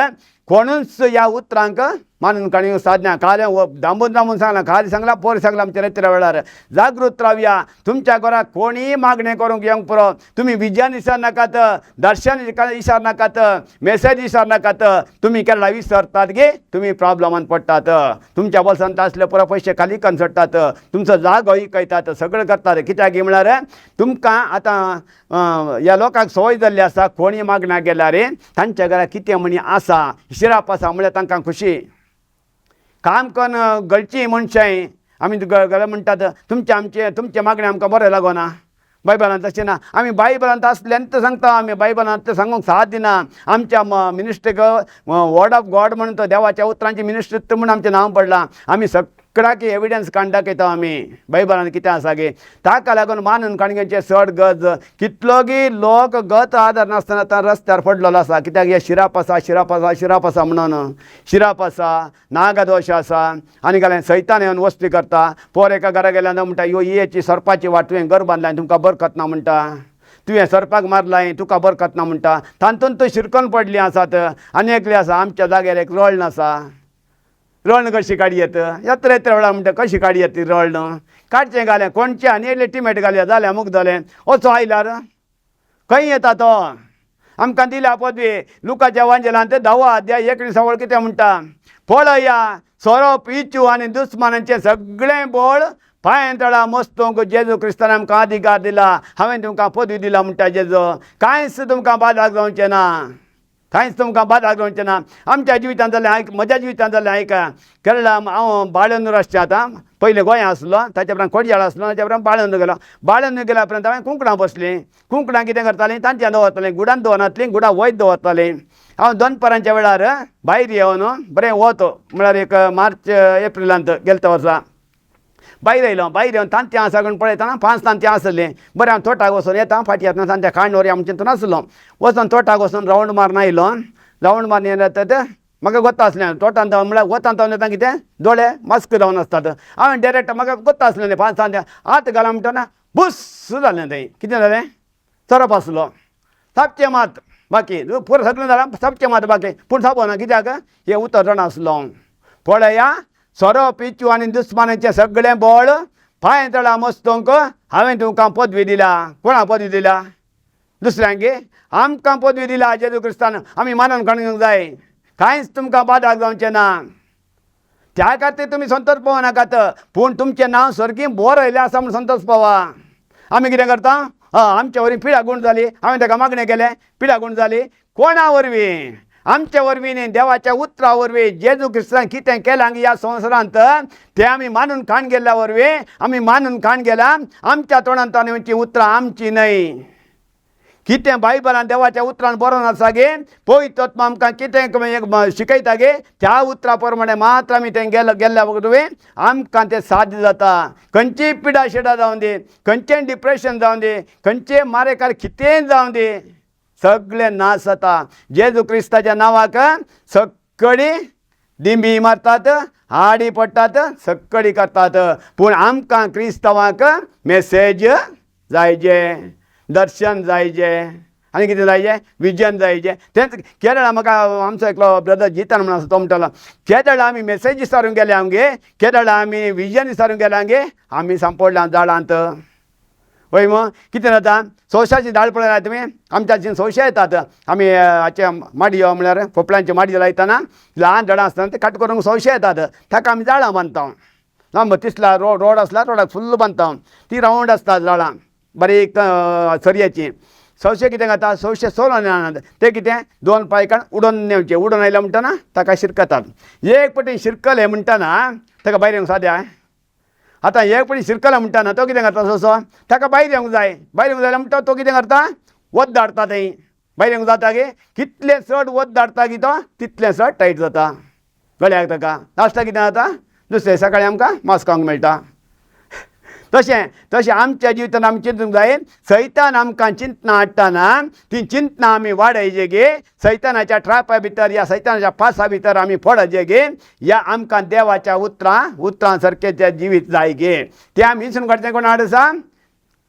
कोणूच ह्या उतरांक मानून काणी सादना. काल दांबून दांबून सांगलां, काल सांगलां, पोर सांगलां आमच्या रेत्र्या वेळार. जागृत रावया. तुमच्या घराक कोणीय मागणें करूंक येवंक पुरो. तुमी विजन विसर नाकात, दर्शन विसर नाकात, मेसेज विसर नाकात. तुमी केन्ना विसरतात गे तुमी प्रॉब्लमान पडटात. तुमच्या बोल्सांत आसले पुरो पयशे खाली कनसडटात, तुमचो जागो इकयतात, सगळें करतात. कित्याक म्हळ्यार तुमकां आतां ह्या लोकांक संवय जाल्ली आसा, कोणीय मागण्या गेल्यार तांच्या घरा कितें म्हणी आसा, शिराप आसा म्हळ्यार तांकां खुशी. काम करून गळची मनशां आमी गळ म्हणटात तुमचें आमचें तुमचें मागणें आमकां बरें लागना. बायबलांत तशें ना. आमी बायबलांत आसल्यान सांगता, आमी बायबलांत सांगूंक साथ दिना. आमच्या मिनिस्ट्रीक वर्ड ऑफ गॉड म्हणून तो देवाच्या उतरांची मिनिस्ट्री म्हूण आमचें नांव पडलां. आमी सगळ्याक एविडन्स काडून दाखयता आमी बायबलांत कितें आसा गे. ताका लागून मानून काणग्यांचें चड गरज. कितलोगी लोक गत आदार नासतना आतां रस्त्यार पडलेलो आसा. कित्याक हे शिराप आसा, शिराप आसा, शिराप आसा म्हणून शिराप आसा, नागदोश आसा, आनी घालें सैतान येवन वस्ती करता. पोर एका घरा गेल्यार म्हणटा ह्यो हियेची सरपाची वाट तुवें घर बांदलां तुमकां बरकत ना म्हणटा, तुवें सरपाक मारलां तुका बरकत ना म्हणटा. तातूंत तो शिरकोन पडली आसात. आनी एकली आसा आमच्या जाग्यार एक रळण आसा. रळण कशी काडयेत येत्रा येत्रा वेळार म्हणटा कशी काडयेत ती रळण काडचें घालें कोणचें आनी इल्लें टिमेट घालया जालें अमूक जालें. असो आयल्यार खंय येता तो. आमकां दिल्या पदवी लुकाच्या वांजेलान ते 10 अध्याय 19 वळ कितें म्हणटा, पळया सोरोप इचू आनी दुस्मानांचें सगळें बळ पांयां तळा मस्तूंक जेजू क्रिस्तान आमकां अधिकार दिला. हांवें तुमकां पदवी दिला म्हणटा जेजू. कांयच तुमकां बादाक जावचें ना, कांयच तुमकां बादाक जावचें ना. आमच्या जिवितांत जालें आयक, म्हज्या जिवितांत जालें आयका. केरळा हांव बाळंदूर आसचें आतां, पयलें गोंया आसलो, ताच्या उपरांत कोडयाळ आसलो, ताच्या उपरांत बाळंदूर गेलो. बाळंदूर गेल्या उपरांत हांवें कुंकडां बसलीं. कुंकडां कितें करतालीं तांच्या दवरतालीं, गुडान दवरनासलीं, गुडां वयत दवरतालीं. हांव दनपारांच्या वेळार भायर येवन बरें वत म्हळ्यार एक मार्च एप्रिलांत गेल्या वर्सा भायर आयलो. भायर येवन तांतयां आसा म्हूण पळयतना 5 तांतयां आसलीं. बरें हांव तोटाक वचून येता, फाटीं येतना तांच्या काण्ण व्हरया म्हणचे तितून आसलो. वचून तोटाक वचून रावंड मारून आयलो. रावंड मारून येयले ते म्हाका गोत्ता आसलें. तोटान जावन म्हळ्यार वतान जावन येता कितें दोळे मास्क जावन आसतात. हांवें डायरेक्ट म्हाका गोत्ता आसलें 5 तांतयां हात घाला म्हणटना बुस्स जालें थंय. कितें जालें, चरप आसलो सापचें मात बाकी पुरो सगळें जालां, सापचें मात बाकी पूण सापना कित्याक हें उतर जाणा आसलो. पळया सोरोप इचू आनी दुस्मानाचें सगळें बळ पांय तळा मस्तूंक हांवें तुमकां पदवी दिल्या. कोणा पदवी दिल्या? दुसऱ्यांक. आमकां पदवी दिल्या जेजू क्रिस्तान. आमी मानून काडूंक जाय. कांयच तुमकां बादाक जावचें ना. त्या खातीर तुमी संतोष पावो नाकात, पूण तुमचें नांव सर्गी बरयलें आसा म्हूण संतोष पावा. आमी कितें करता, आमच्या वरवीं पिडा गूण जाली, हांवें ताका मागणें केलें, पिडा गूण जाली. कोणा वरवीं? आमच्या वरवीं न्ही, देवाच्या उतरा वरवीं. जेजू क्रिस्तान कितें केलां ह्या संवसारांत तें आमी मानून खाण गेल्ल्या वरवीं, आमी मानून खाण गेल्या. आमच्या तोंडांत येवची उतरां आमची न्हय. कितें बायबलान देवाच्या उतरान बरोवन आसा गे, पवित्र आत्मा आमकां कितें शिकयता गे, त्या उतरा प्रमाणे मात्र आमी तें गेल्ल्या वरवीं आमकां तें साध्य जाता. खंयचीय पिडा शिडा जावं दी, खंयचें डिप्रेशन जावं दी, खंयचें मारेकार कितेंय जावं दी, सगळें नाश जाता. जेजू क्रिस्ताच्या नांवाक सगळीं दिंबी मारतात, आडी पडटात, सगळी करतात. पूण आमकां क्रिस्तांवांक मेसेज जायजे, दर्शन जायजे, आनी कितें जायजे, विजन जायजे. तेंच केरळा म्हाका आमचो एकलो ब्रदर जितान म्हणून आसा, तो म्हणटालो केदळा आमी मेसेजी सारून गेले आमगे, केदळा आमी विजन सारून गेले आमगे, आमी सांपडल्या जाळांत. वय मग कितें जाता, सोंशाची दाळ पळयला तुमी? आमच्या सोंशे येतात. आमी हाचे माडयो म्हळ्यार फोपळ्यांच्यो माडयो लायतना ल्हान झाडां आसतना ते काट करूंक सोंशे येतात. ताका आमी जाळां बांदता. लांब तिसला रोड आसला, रोडाक फुल्ल बांदता. ती रावंड आसता जाळां बारीक सरयेची. सोंशे कितें करता, सोंशे सोलोन येनात, ते कितें 2 पांय काडून उडोवन नेवचे. उडोवन आयले म्हणटना ताका शिरकतात. एक पटी शिरकले म्हणटना ताका भायर येवंक साद्या. आतां एक पटी शिरकले म्हणटना तो कितें करता, सोंसो ताका भायर येवंक जाय. भायर येवंक जाय म्हणटा तो कितें करता, वत धाडटा थंय. भायर येवंक जाता गे, कितलें चड वत धाडटा की तो तितलें चड टायट जाता गळ्याक ताका. लास्टाक कितें जाता, दुसरे सकाळीं आमकां मास खावंक मेळटा. तशें तशें आमच्या जिवितान आमी चिंतूंक जाय. सैतान आमकां चिंतना हाडटना ती चिंतना आमी वाडयचे गे, सैतानाच्या ट्रापा भितर या सैतानाच्या फासा भितर आमी पडचे गे, या आमकां देवाच्या उतरां उतरां सारकें तें जिवीत जाय गे. तें आमी विसरून काडचें कोण हाड आसा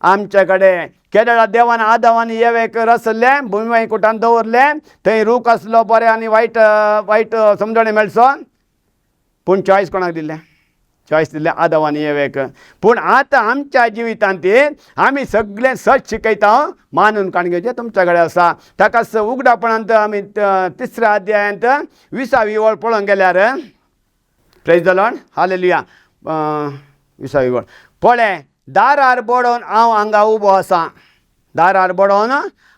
आमचे कडेन. केदळा देवान आदावान येवेक रसलें, भुंयवाय कुटान दवरलें, थंय रूख आसलो बरें आनी वायट वायट समजणें मेळचो. पूण चॉयस कोणाक दिल्लें? चॉयस दिल्लें आदावान येवेक. पूण आतां आमच्या जिवितांत आमी सगळें सच शिकयता, मानून काण घेवचें तुमच्या कडेन आसा. ताका उगडापणांत आमी तिसऱ्या अध्यायांत 20वी वळ पळोवंक गेल्यार, प्रेज the Lord, hallelujah. 20वी वळ पळय, दारार बडोवन हांव हांगा उबो आसा, दारार बडोवन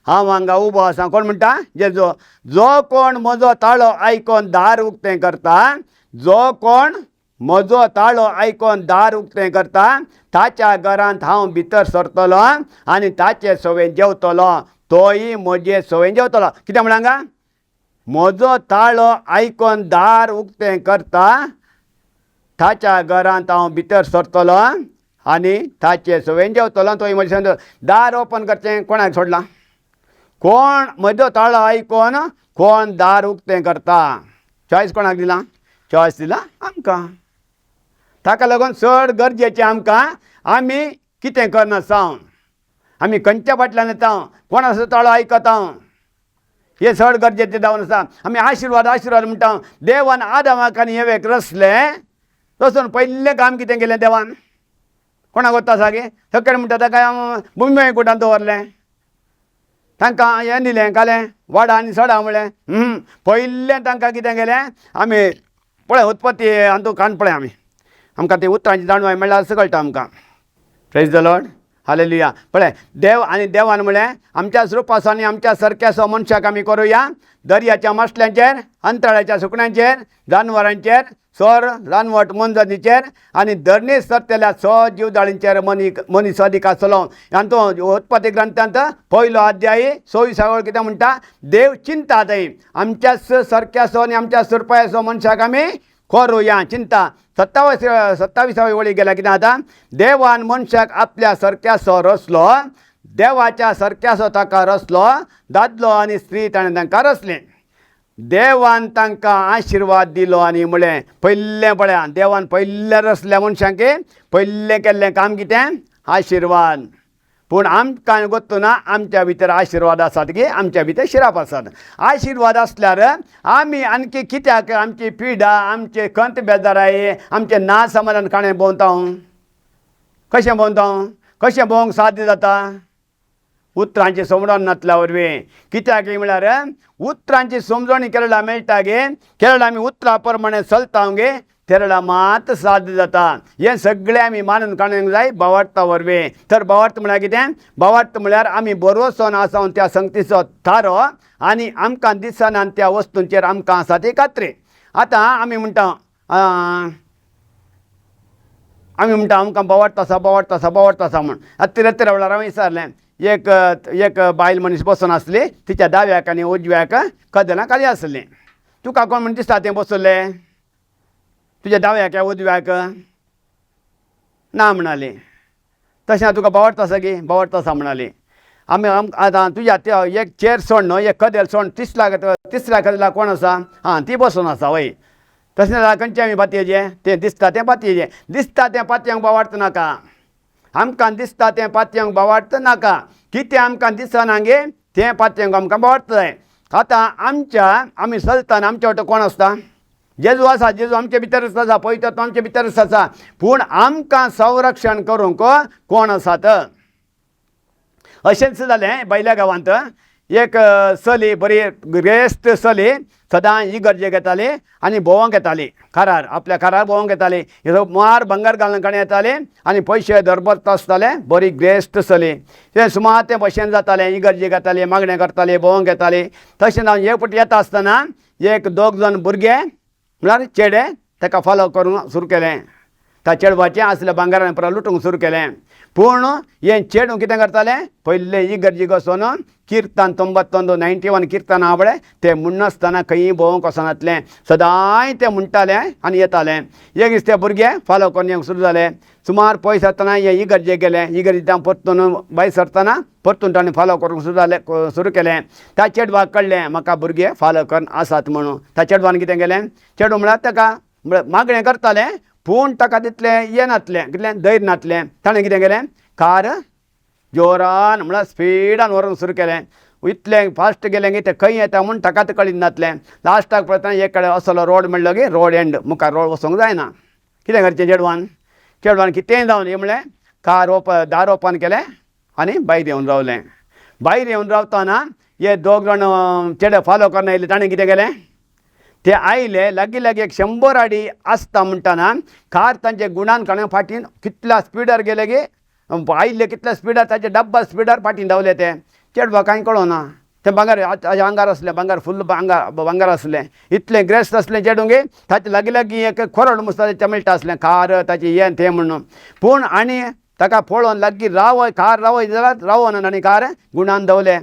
हांव हांगा उबो आसा. कोण म्हणटा? जेजो. जो कोण म्हजो ताळो आयकोन दार उक्तें करता, जो कोण म्हजो ताळो आयकोन दार उक्तें करता ताच्या घरांत हांव भितर सरतलो आनी ताचे सवें जेवतलो, तोय म्हजे सवें जेवतलो. कितें म्हणला हांगा? म्हजो ताळो आयकोन दार उक्तें करता ताच्या घरांत हांव भितर सरतलो आनी ताचे सवें जेवतलो, तोय म्हजे सवें. दार ओपन करचें कोणाक सोडलां? कोण म्हजो ताळो आयकोन कोण दार उक्तें करता. चॉयस कोणाक दिलां? चॉयस दिला आमकां. ताका लागून चड गरजेचें आमकां आमी कितें करनासा, आमी खंयच्या फाटल्यान येता, कोणाचो ताळो आयकता, हें चड गरजेचें जावन आसा. आमी आशिर्वाद आशिर्वाद म्हणटा. देवान आदामाक आनी हेवेक रसलें, रसून पयलें काम कितें केलें देवान? कोणाक वता सागे सकयल म्हणटा ताका भुमी कुटान दवरलें, तांकां हें दिलें घालें वाडा आनी सडा म्हळें. पयलें तांकां कितें केलें? आमी पळय उत्पत्ती हातूंत काण पळय आमी, आमकां ती उतरांची जाणवाय मेळ्ळ्यार असो कळटा आमकां. प्रेज the Lord, hallelujah. पळय देव आनी देवान म्हळें आमच्या रुपासो आनी आमच्या सारक्यासो मनशाक आमी करुया, दर्याच्या मासल्यांचेर, अंतराळ्याच्या सुकण्यांचेर, जानवरांचेर, सोर रानवट मोनजातीचेर आनी धरणीर सरतल्या सो जीवदाळींचेर मनीस अधिक आसतलो. आनी तो उत्पत्ती ग्रंथांत पयलो अध्याय 26 वळ कितें म्हणटा? देव चिंता थंय आमच्या सारक्यासो आनी आमच्या सुरपायासो मनशाक आमी करुया. चिंता 27 27वी वळी गेल्या कितें आतां? देवान मनशाक आपल्या सारक्यासो रचलो, देवाच्या सारक्यासो ताका रचलो, दादलो आनी स्त्री ताणें तांकां रचलें. देवान तांकां आशिर्वाद दिलो आनी म्हळें, पयलें पळया देवान पयलें रचल्या मनशांक पयलें केल्लें काम कितें? आशिर्वाद. पूण आमकां गोत्तू ना आमच्या भितर आशिर्वाद आसात की आमच्या भितर शिराप आसात. आशिर्वाद आसल्यार आमी आणखी कित्याक आमची पिडा, आमचे खंत बेजाराय, आमचें ना समाधान काणें भोंवता? कशें भोंवता? कशें भोंवंक साध्य जाता? उतरांची समजण नासल्या वरवीं. कित्याक म्हळ्यार उतरांची समजणी केरळा मेळटा गे, केरळा आमी उतरां प्रमाणे चलता गे, तेरळा मात साध्य जाता. हें सगळें आमी मानून काडूंक जाय भावार्था वरवीं. तर भावार्थ म्हळ्यार कितें? भावार्थ म्हळ्यार आमी बरोसो आसा त्या संगतीचो थारो आनी आमकां दिसना त्या वस्तूंचेर आमकां आसा ती खात्री. आतां आमी म्हणटा, आमी म्हणटा आमकां भावार्थ आसा, भावार्थ आसा, भावार्थ आसा म्हूण. आतां तिरेत्तरा वेळार हांवें विचारलें, एक एक बायल मनीस बसून आसली, तिच्या दाव्याक आनी उजव्याक कदेलां खाली आसलीं. तुका कोण म्हण दिसता तें बसले तुज्या दाव्याक या उजव्याक? ना म्हणाली. तशें तुका भावार्थ आसा की? भावार्थ आसा म्हणाली. आमी आतां तुज्या त्या एक चेर सोड न्हय, एक कदेल सोड, तिसऱ्या तिसऱ्या कदेलाक कोण आसा? आं, ती बसून आसा वय. तशें जाल्यार खंयचें आमी पातयेचें तें दिसता तें पातयेचें, दिसता तें पातयांक भावार्थ नाका. आमकां दिसता तें पातयांक भावार्थ नाका. कितें आमकां दिसना गे तें पातयांक आमकां भावार्थ जाय. आतां आमच्या आमी चलतना आमच्या वाटेन कोण आसता? जेजू आसा. जेजू आमचे भितरच आसा, पवित्र आत्मा आमचे भितरच आसा. पूण आमकां संरक्षण करूंक कोण आसात? अशेंच जालें बैल्या गांवांत एक चली, बरी गिरेस्त चली, सदां इगर्जेक येताली आनी भोंवंक येताली, कारार आपल्या कारार भोंवंक येताली. मार भांगर घालून काणी येताली आनी पयशे दरबत आसताले. बरी गिरेस्त चली. तें सुमार तें भशेन जातालें, इगर्जेक येताली, मागणें करताली, भोंवंक येताली. तशें जावन एक फावटी येता आसतना एक दोग जाण भुरगे म्हळ्यार चेडे ताका फॉलो करूंक सुरू केलें. त्या चेडवाचें आसलें भांगरान पुरो लुटूंक सुरू केलें. पूण हें चेडूं कितें करतालें, पयलें इगर्जेक वचोन किर्तन 91 91 किर्तन आहा पळय तें म्हणनासतना खंयी भोंवंक वचनासलें, सदांय तें म्हणटालें आनी येतालें. एक दीस ते भुरगे फालो करून येवंक सुरू जाले. सुमार पयस आसतना हे इगर्जेक गेले. इगर्जेंतल्यान परतून भायर सरतना परतून ताणें फालो करूंक सुरू जालें, सुरू केलें. त्या चेडवाक कळ्ळें म्हाका भुरगे फालो करून आसात म्हणून. त्या चेडवान कितें केलें, चेडूं म्हळ्यार ताका मागणें करतालें पूण ताका तितलें येनासलें, कितलें धैर्य नासलें. ताणें कितें केलें, कार जोरान म्हळ्यार स्पिडान व्हरूंक सुरू केलें. इतलें फास्ट गेलें की तें खंय येता म्हूण ताकाच कळिनासलें. लास्टाक पळयतना एक कडेन असलो रोड म्हणलो की रोड एंड, मुखार रोड वचूंक जायना. कितें करचें चेडवान, चेडवान कितेंय जावन हें म्हणलें कार दार ओपन केलें आनी भायर येवन रावलें. भायर येवन रावतना हे दोग जाण चेडे फालो करून आयले. ताणें कितें केलें, ते आयले लागीं लागीं एक 100 आडी आसता म्हणटना कार तांचे गुणान काडून फाटीन कितल्या स्पिडार गेले की आयिल्ले कितल्या स्पिडार ताचे डब्बा स्पिडार फाटीन धांवले. ते चेडवा कांय कळना, तें भांगर ताज्या आंगार आसलें, भांगर फुल्ल भांगर आसलें, इतलें ग्रेस्त आसलें चेडूं की ताचे लागीं लागीं एक खोरड मुसता मेळटा आसलें कार ताचें हें तें म्हणून. पूण आनी ताका पळोवन लागीं रावय कार रावय जाल्यार रावना आनी कार गुणान धांवलें.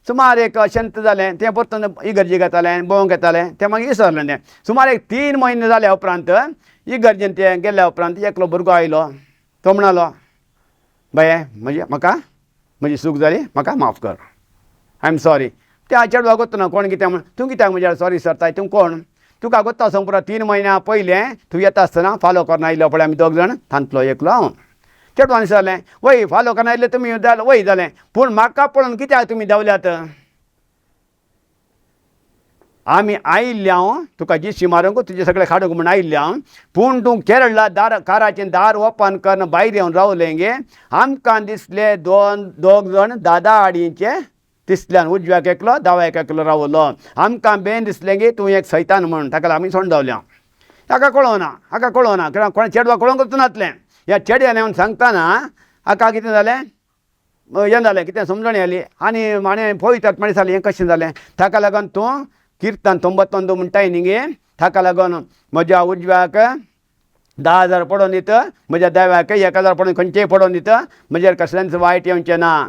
सुमार एक अशंत जालें, तें परतून इगर्जेक येतालें, भोंवंक येतालें, तें मागीर विसरलें. तें सुमार एक 3 म्हयने जाल्या उपरांत इगर्जेन तें गेल्या उपरांत एकलो भुरगो आयलो. तो म्हणालो, बाये म्हजी म्हाका म्हजी चूक जाली, म्हाका माफ कर, I am sorry. त्या चेडवाक गोत्ता ना कोण कितें म्हण, तूं कित्याक म्हज्या सॉरी सरताय, तूं कोण, तुका गोत्ता सांग पुरो 3 म्हयन्या पयलें तूं येता आसतना फालो करून आयलो पळय आमी दोग जाण, तांतलो एकलो हांव. चेडवान विचारलें, वय फालो करून आयले तुमी वय जालें, पूण म्हाका पळोवन कित्याक तुमी धांवल्यात? आमी आयिल्ले हांव तुका जिशी मारूंक तुजें सगळें काडूंक म्हूण आयिल्ले हांव, पूण तूं केरळा दार काराचें दार ओपन करून भायर येवन रावलें गे, आमकां दिसले दोग जाण दादा आडींचे तिसल्यान उजव्याक एकलो दाव्याक एकलो रावलो, आमकां बेन दिसलें की तूं एक सैतान म्हूण, ताका आमी सोडून धांवल्या. हाका कळोना, हाका कळोना, कित्याक कोणा चेडवा कळोवंकच नासलें. ह्या चेड्यान येवन सांगतना हाका कितें जालें, हें जालें, कितें समजणी आली आनी माणे पळयतात मागीर जालें हें कशें जालें. ताका लागून तूं किर्तन 92 म्हणटाय न्ही गे, ताका लागून म्हज्या उजव्याक 10,000 पडोवन दिता, म्हज्या दाव्याक 1,000 पडोवन खंयचेय पडोवन दिता, म्हजेर कसलेंच वायट येवचें ना,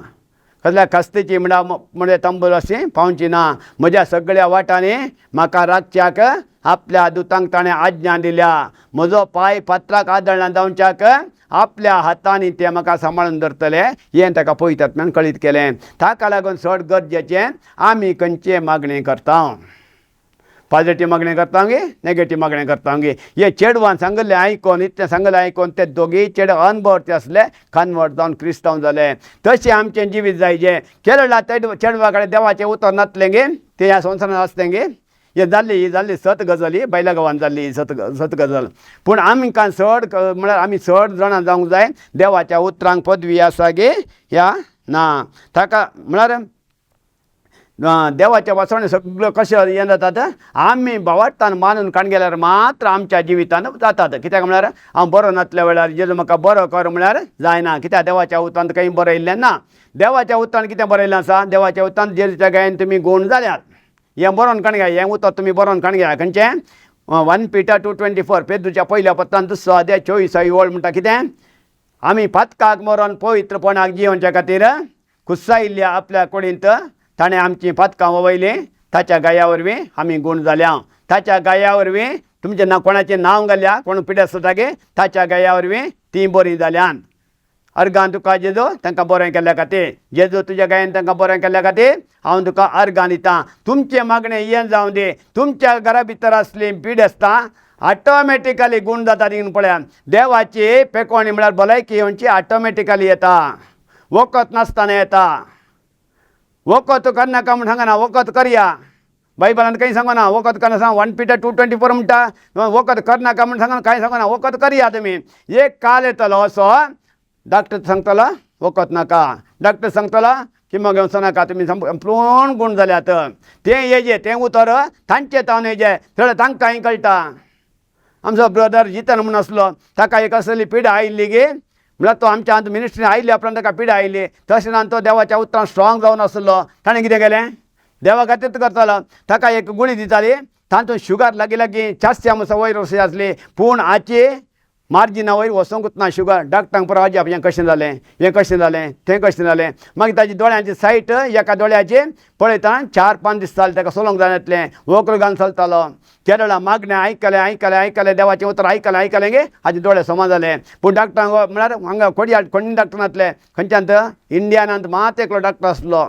कसल्या कस्तीची म्हणल्यार म्हणजे तंबूल अशी पावची ना, म्हज्या सगळ्या वाटांनी म्हाका राखच्याक आपल्या दुतांक ताणें आज्ञा दिल्या, म्हजो पांय फातराक आदळना जावच्याक आपल्या हातांनी ते म्हाका सांबाळून धरतले. हें ताका पळयतात म्हण कळीत केलें. ताका लागून चड गरजेचें आमी खंयचे मागणें करता, पॉजिटीव मागणें करता गे नेगेटीव मागणें करता गे. हे चेडवान सांगलें आयकोन, इतलें सांगलें आयकोन ते दोगीय चेडे अनभवते आसले, कन्वर्ट जावन क्रिस्तांव जाले. तशें आमचें जिवीत जायजें. केरळा चेडवा कडेन देवाचें उतर नासलें गे, तें ह्या संवसारांत आसलें गे. हें जाल्ली ही जाल्ली सत गजाल, ही बैला गांवान जाल्ली ही सत गजाल. पूण आमकां चड म्हळ्यार आमी चड जाणां जावंक जाय देवाच्या उतरांक पदवी आसा गे ह्या ना. ताका म्हळ्यार देवाच्या वाचवणे सगळ्यो कशें हें जातात, आमी भावार्थान मानून काण गेल्यार मात्र आमच्या जिवितान जातात. कित्याक म्हळ्यार हांव बरो नासल्या वेळार जेजू म्हाका बरो कर म्हळ्यार जायना, कित्याक देवाच्या उतरान कांय बरयल्लें ना. देवाच्या उतरान कितें बरयल्लें आसा, देवाच्या उतरान जेजूच्या गायन तुमी गूण जाल्यात, हें बरोवन काण घ्या, हें उतर तुमी बरोवन काण घ्या. खंयचें 1 Peter 2:24, पेद्रूच्या पयल्या पत्रान 2 अध्याय 24 ओळ म्हणटा कितें, आमी पातकाक मरोन पवित्रपणाक जियोवच्या खातीर कुसायिल्ल्या आपल्या कुडींत ताणें आमचीं पातकां वयलीं, ताच्या गाया वरवीं आमी गूण जाल्या. ताच्या गाया वरवीं तुमचें नांव कोणाचें नांव घाल्या, कोण पिडेस्त जाता गे, ताच्या गाया वरवीं तीं बरीं जाल्यान. अर्गान तुका जेजू तांकां बरें केल्ल्या खातीर, जेजू तुज्या गायन तांकां बरें केल्ल्या खातीर हांव तुका अर्गां दितां. तुमचें मागणें हें जावं दी, तुमच्या घरा भितर आसली पिडेस्तां ऑटोमॅटिकली गूण जाता. थिंग पळया देवाची पेकोणी म्हळ्यार भलायकी येवची ऑटोमॅटिकली येता, वखद नासतना येता. वखद करनाका म्हूण सांगना, वखद करया, बायबलान कांय सांगना वखद करना सांग. 1 Peter 2:24 म्हणटा वखद करनाका म्हूण सांगना, कांय सांगना, वखद करया तुमी. एक काल येतलो असो डॉक्टर सांगतलो वखद नाका, डॉक्टर सांगतलो किमो घेवचो नाका, तुमी पूर्ण गूण जाल्यात. तें येजे तें उतर तांचे तावन येजे, थोडें तांकांय कळटा. आमचो ब्रदर जितन म्हूण आसलो, ताका एक असली पिडा आयिल्ली गे, म्हळ्यार तो आमच्या आतां मिनिस्ट्रीन आयिल्ल्या उपरांत ताका पिडा आयली. तशें जावन तो देवाच्या उतरान स्ट्रॉंग जावन आसलो. ताणें कितें केलें, देवा खातीर करतालो. ताका एक गुळी दिताली, तातूंत शुगर लागीं लागीं 400 वयर अशी आसली, पूण आची मार्जिना वयर वचोंकूच ना शुगर. डॉक्टरांक परत अजाप, हें कशें जालें, हें कशें जालें, तें कशें जालें. मागीर ताजी दोळ्यांची सायट एका दोळ्याची पळयतना 4-5 दीस जाले ताका चलोवंक जायनातलें, वक्ल घालून चलतालो. केरळा मागणें आयकलें आयकलें आयकलें, देवाचें उतर आयकलें आयकलें गे हाजे दोळे समा जाले. पूण डॉक्टरांक म्हळ्यार हांगा कोडयाळ कोण डॉक्टर नासले खंयच्यान, इंडियानांत मात एकलो डॉक्टर आसलो,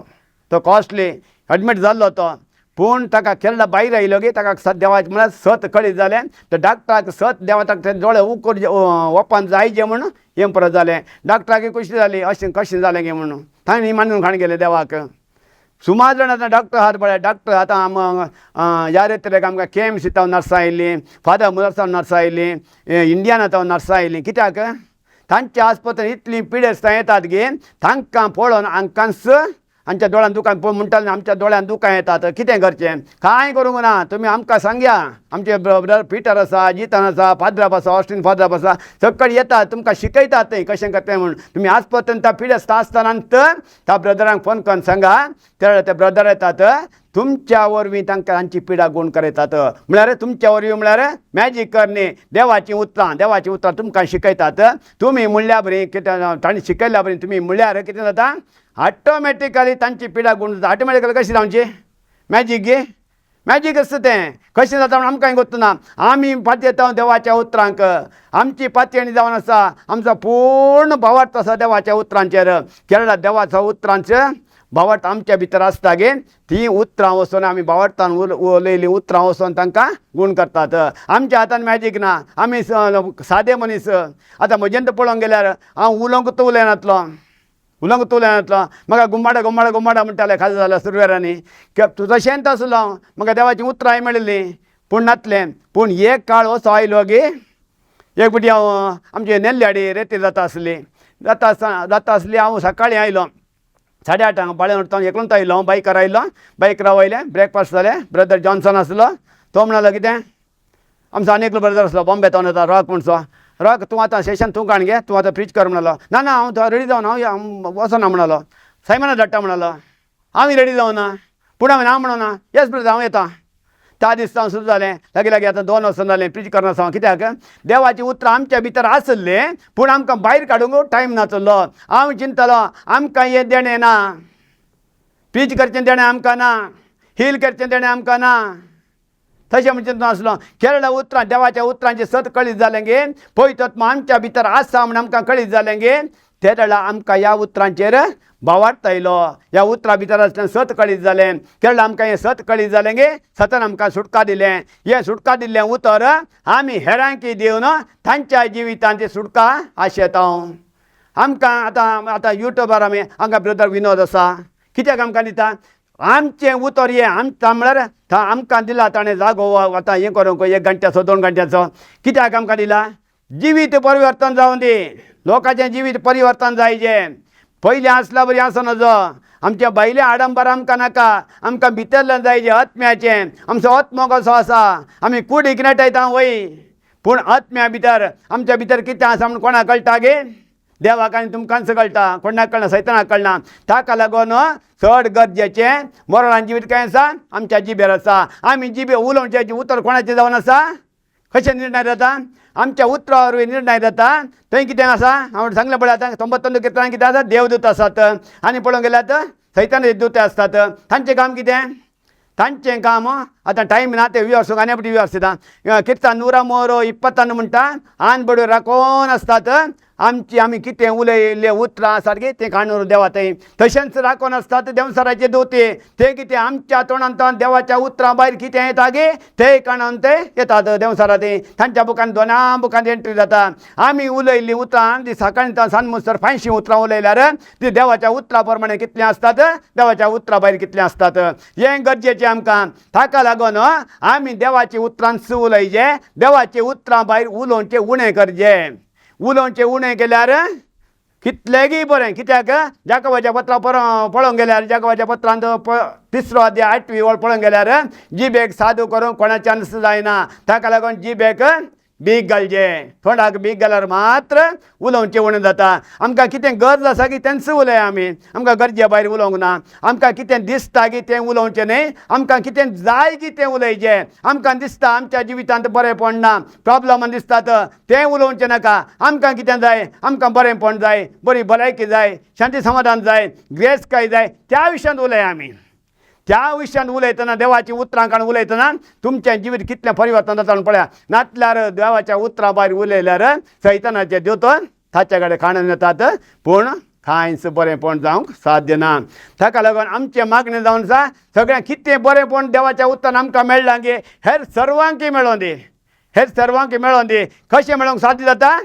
तो कॉस्टली एडमीट जाल्लो तो. पूण ताका केरळा भायर आयलो गे ताका सत देवाचें म्हळ्यार सत कळीत जालें. तर डॉक्टराक सत देवा ताका दोळे उकर ओपन जायचे म्हूण हें परत जालें. डॉक्टराक खुशी जाली अशें कशें जालें गे म्हणून, तांणी मानून खाण गेलें देवाक. सुमार जाण आतां डॉक्टर आहात पळय, डॉक्टर आतां ह्या रेतरेक आमकां केएमसी तावन नर्सां आयलीं, फादर मुलर नर्सां आयलीं, इंडियाना तावन नर्सां आयलीं. कित्याक तांच्या आस्पत्रेन इतलीं पिडेस्तां येतात गे, तांकां पळोवन हांकांच आमच्या दोळ्यान दुकां म्हणटाले, आमच्या दोळ्यान दुकां येतात, कितें करचें, कांय करूंक ना, तुमी आमकां सांगया. आमचे ब्रदर पिटर आसा, जितान आसा, फादराप आसा, ऑस्टीन फादराप आसा, सगळीं येतात तुमकां शिकयतात थंय कशें करतें म्हूण. तुमी आस्पत्रेन त्या पिडेस्त आसतना तर त्या ब्रदरांक फोन करून सांगा, त्या ते ब्रदर येतात तुमच्या वरवीं तांकां तांची पिडा गुण करयतात. म्हळ्यार तुमच्या वरवीं म्हळ्यार मॅजीक करणी, देवाचीं उतरां, देवाचीं उतरां तुमकां शिकयतात. तुमी म्हणल्या बरी कितें तांणी शिकयल्या बरी तुमी म्हणल्यार कितें जाता, ऑटोमॅटिकली तांची पिडा गुण जाता. ऑटोमॅटिकली कशी जावची मॅजीक गे, मॅजीक आसता तें कशें जाता म्हूण आमकां गोत्त ना. आमी पातयेता देवाच्या उतरांक, आमची पातयेणी जावन आसा, आमचो पूर्ण भावार्थ आसा देवाच्या उतरांचेर. केरळा देवाच्या उतरांचेर भावार्थ आमच्या भितर आसता गे, तीं उतरां वचून आमी भावार्थान उलयलीं उतरां वचून तांकां गूण करतात. आमच्या हातान मॅजीक ना, आमी सादे मनीस. आतां म्हजेन तर पळोवंक गेल्यार हांव उलोवंक उलयनातलो, उलोवंक उलयनातलो, म्हाका गुम्माडा गुम्माडा गुम्माडा म्हणटाले खाजो जाल्या सुरवेरांनी, तूं तशेंच आसलो हांव, म्हाका देवाचीं उतरांय मेळिल्लीं पूण नातलें. पूण एक काळ असो आयलो गे, एक फावटी हांव आमचे नेल्ल्याडी रेती जाता आसली, जाता आसतना जाता आसली, हांव सकाळीं आयलो 8:30 बाळ्यान उरता एकलोच आयलो, बायकार आयलो, बायकार वयलें ब्रेकफास्ट जालें. ब्रदर जॉन्सन आसलो, तो म्हणलो कितें, आमचो आनी एकलो ब्रदर आसलो बॉम्बे तावन येता रॉक म्हणचो, रॉक तूं आतां सेशन तूं काण गे, तूं आतां प्रीच कर म्हणलो. ना ना हांव रेडी जावन हांव वचना म्हणलो, सायमना धाडटा म्हणलो, हांव रेडी जावना, पूण हांवें ना म्हणोना, येस ब्रदर हांव येता. त्या दिसा हांव सुरू जालें लागीं लागीं आतां 2 वर्सां जालें प्रीच करना हांव. कित्याक देवाचीं उतरां आमच्या भितर आसलें पूण आमकां भायर काडूंक टायम नासलो. हांव चिंतलो आमकां हें देणें ना, प्रीच करचें देणें आमकां ना, हील करचें देणें आमकां ना, तशें म्हण चिंतून आसलो. केरळा उतरां देवाच्या उतरांचें सत कळीत जालें गे, पयतत्व आमच्या भितर आसा म्हण आमकां कळीत जालें गे, ते वेळार आमकां ह्या उतरांचेर भावार्थ आयलो. ह्या उतरां भितर आसल्यान सत कळीत जालें. केरळा आमकां हें सत कळीत जालें गे, सतान आमकां सुटका दिलें. हें सुटका दिल्लें उतर आमी हेरांकी दिवन तांच्या जिवितांत ती सुटका आशेता. आमकां आतां आतां युट्यूबार आमी हांगा ब्रदर विनोद आसा, कित्याक आमकां दिता आमचें उतर हें आमकां म्हळ्यार आमकां दिला ताणें जागो आतां हें करूंक 1 घंट्याचो 2 घंट्याचो, कित्याक आमकां दिला? जिवीत परिवर्तन जावं दी, लोकांचें जिवीत परिवर्तन जायचें. पयलीं आसल्या बरी आसूं नजो, आमच्या भायलें आडंबर आमकां नाका, आमकां भितरल्यान जायचें आत्म्याचें. आमचो आत्मो कसो आसा, आमी कुडीक नेटायता वय, पूण आत्म्या भितर आमच्या भितर कितें आसा म्हूण कोणाक कळटा गे? देवाक आनी तुमकांच कळटा, कोणाक कळना, सैतानाक कळना. ताका लागून चड गरजेचें मरणान जिवीत कांय आसा आमच्या जिबेर आसा. आमी जिबे उलोवचें उतर कोणाचें जावन आसा, कशें निर्णय जाता आमच्या उतरा वरवीं निर्णय जाता. थंय कितें आसा हांवें सांगलें पळय, आतां 99 किर्तनां कितें आसा, देवदूत आसात आनी पळोवंक गेल्यार सैतानाचे दूत आसतात. तांचें काम कितें? तांचें काम आतां टायम ना ते विवर्स आनी पटी विवर्स दिता. किर्तन 131 म्हणटा, आन बड्यो राखोन आसतात आमची, आमी कितें उलयल्लें उतरां सारकें तें काणूर देवा थंय तशेंच राखोन आसतात देंवचाराचे दोते. ते कितें आमच्या तोंडांत देवाच्या उतरां भायर कितें येता गे ते काणून ते येतात देंवचारा. ते तांच्या बुकान दोना बुकान एंट्री जाता. आमी उलयल्लीं उतरां ती सकाळीं सांज मुसर 500 उतरां उलयल्यार ती देवाच्या उतरां प्रमाणे कितलीं आसतात, देवाच्या उतरां भायर कितलीं आसतात, हें गरजेचें आमकां. ताका लागून आमी देवाची उतरांच उलयचें, देवाची उतरां भायर उलोवचें उणें करचें. उलोवचें उणें केल्यार कितलेंगी बरें. कित्याक जाकोबाच्या पत्रां पळोवंक गेल्यार जाकोबाच्या पत्रांत 3रो अध्याय 8वी वळ पळोवंक गेल्यार जिबेक सादू करूंक कोणाच्यान जायना. ताका लागून जिबेक बीग घालचें, तोंडाक बीग घाल्यार मात्र उलोवचें उणें जाता। आमकां कितें गरज आसा की तेंच उलया आमी, आमकां गरजे भायर उलोवंक ना। आमकां कितें दिसता की तें उलोवचें न्हय, आमकां कितें जाय की तें उलयचें। आमकां दिसता आमच्या जिवितांत बरेंपण ना, प्रॉब्लमान दिसतात तें उलोवचें नाका। आमकां कितें जाय, आमकां बरेंपण जाय, बरी भलायकी जाय, शांती समाधान जाय, ग्रेसकाय जाय, त्या विशयांत उलया आमी। त्या विशयान उलयतना देवाची उतरां काडून उलयतना तुमचें जिवीत कितलें परिवर्तन जाता म्हणून पळया। नातल्यार देवाच्या उतरां भायर उलयल्यार सैतानाचे दोतोर ताच्या कडेन खाणून येतात, पूण कांयच बरेंपण जावंक साध्य ना। ताका लागून आमचें मागणें जावन आसा सगळ्यांक कितें बरेंपण देवाच्या उतरान आमकां मेळ्ळां गे हेर सर्वांकय मेळों दी, हेर सर्वांकय मेळों दी। कशें मेळोंक साध्य जाता?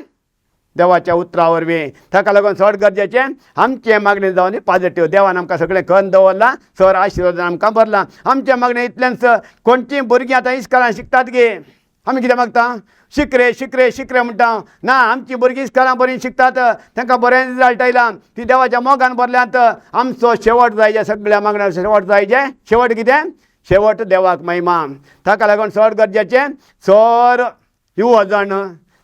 देवाच्या उतरा वरवीं। ताका लागून चड गरजेचें आमचें मागणें जावन पॉजिटीव। देवान आमकां सगळें करून दवरलां, सर आशिर्वादान आमकां भरलां। आमचें मागणें इतलेंच, कोणचीं भुरगीं आतां इस्कोलान शिकतात गे, आमी कितें मागता? शिकरे शिकरे शिकरे म्हणटा। ना, आमचीं भुरगीं इस्कोलान बरीं शिकतात, तांकां बरें रिजल्ट आयलां, ती देवाच्या मोगान भरल्यांत। आमचो शेवट जायजे, सगळ्या मागण्या शेवट जायजे। शेवट कितें? शेवट देवाक महिमा। ताका लागून चड गरजेचें चड युवा जाण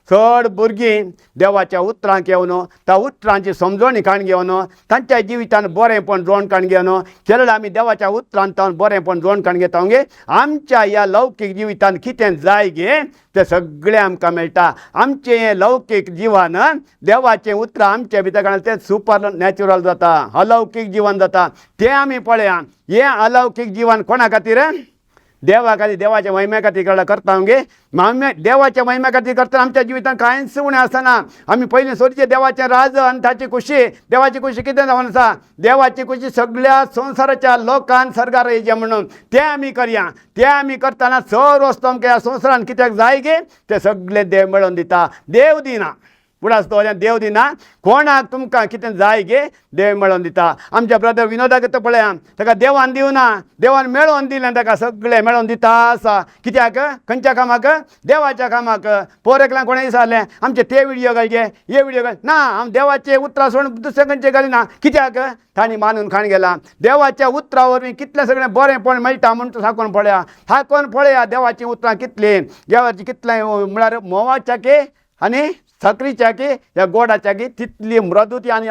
चड भुरगीं देवाच्या उतरांक येवन त्या उतरांची समजणी काण घेवन तांच्या जिवितान बरेंपण जोड काण घेवन केरळ आमी देवाच्या उतरान तावन बरेंपण जोड काण घेता गे आमच्या ह्या लौकीक जिवितान कितें जाय गे तें सगळें आमकां मेळटा। आमचें हें लौकीक जिवन देवाचें उतरां आमच्या भितर काडून तें सुपर नॅचरल जाता, अलौकीक जिवन जाता। तें आमी पळया। हें अलौकीक जिवन कोणा खातीर? देवा खातीर, देवाच्या महिम्या खातीर करता गे। माम्या देवाच्या महिम्या खातीर करतना आमच्या जिवितांत कांयच उणें आसना। आमी पयलीं सोदचें देवाचें राज आनी ताची खुशी। देवाची खुशी कितें जावन आसा? देवाची खुशी सगळ्या संवसाराच्या लोकान सर्गार येवचें म्हणून तें आमी करया। तें आमी करतना चड वस्तू आमकां ह्या संवसारान कित्याक जाय गे तें सगळें देव मेळोवन दिता। देव दिना उडास दवरल्या, देव दिना। कोणाक तुमकां कितें जाय गे देव मेळोवन दिता। आमच्या ब्रदर विनोदाक तो पळया, ताका देवान दिवना, देवान मेळोवन दिलें, ताका सगळें मेळोवन दिता आसा। कित्याक? खंयच्या कामाक? देवाच्या कामाक। पोर एकल्यान कोणें विचारलें आमचे ते विडियो घालचे हे विडियो घाल ना, आम देवाचे उतरां सोडून दुसरें खंयचें घालिना। कित्याक? तांणी मानून खाण गेला। देवाच्या उतरां वरवीं कितलें सगळें बरेंपण मेळटा म्हूण थाकोन पळया, थाकोन पळया देवाचीं उतरां कितलीं, देवाचीं कितलें म्हळ्यार म्होंवाच्या की आनी साकरीच्या की ह्या गोडाच्या की तितली मृदुती आनी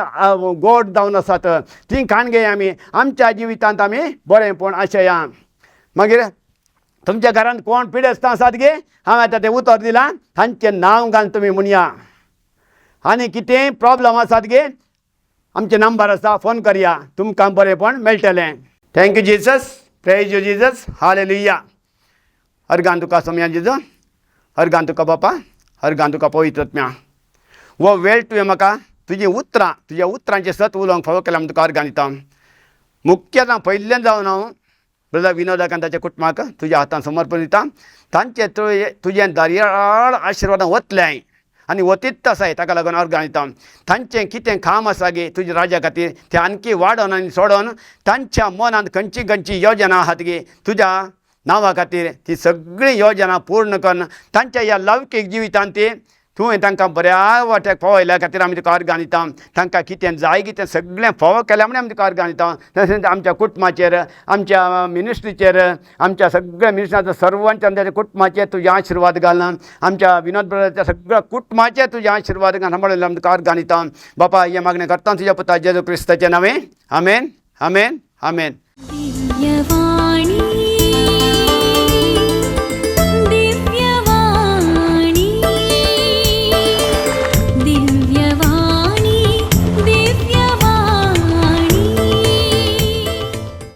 गोड जावन आसात। ती खाण घेया आमी आमच्या जिवितांत आमी बरेंपण आशया। मागीर तुमच्या घरांत कोण पिडेस्तां आसात गे, हांवें आतां तें उतर दिलां, तांचें नांव घालून तुमी म्हणया। आनी कितेंय प्रॉब्लम आसात गे आमचें नंबर आसा, फोन करया, तुमकां बरेंपण मेळटलें। Thank you Jesus, praise you Jesus, hallelujah. हरगान तुका सोमया जेजू, हरगान तुका बापा, हरगान तुका पवित्र आत्म्या। हो वेळ तुवें म्हाका तुजीं उतरां, तुज्या उतरांचें सत उलोवंक फावो केलां म्हूण तुका अर्गां दिता। मुख्यता पयल्यान जावन हांव ब्रदर विनोदाक आनी ताच्या कुटुंबाक तुज्या हातान समर्पण दिता। तांचे तुजें दर्याळ आशिर्वादां वतलें आनी वतीत आसाय, ताका लागून अर्गां दिता। तांचें कितें काम आसा गे तुज्या राजा खातीर तें आणकी वाडोवन आनी सोडोवन तांच्या मनांत खंयची खंयची योजना आहात गे तुज्या नांवा खातीर ती सगळी योजना पूर्ण करून तांच्या ह्या लौकीक जिवितांत ती तुवें तांकां बऱ्या वाट्याक पावयल्या खातीर आमी तुका अर्गां दिता। तांकां कितें जाय कितें सगळें फावो केल्या म्हूण आमी तुका अर्गां दिता। तशेंच आमच्या कुटुंबाचेर, आमच्या मिनिस्ट्रीचेर, आमच्या सगळ्या मिनिस्ट्रांच्या सर्वांच्या आमच्या कुटुंबाचेर तुजे आशिर्वाद घालना। आमच्या विनोद ब्रदराच्या सगळ्या कुटुंबाचेर तुजे आशिर्वाद घालून सांबाळिल्ले आमी तुका अर्गां दिता। बापा हें मागणें करता तुज्या पुता जेजू क्रिस्ताचें नांवें, आमेन, आमेन, आमेन। दिव्यवाणी।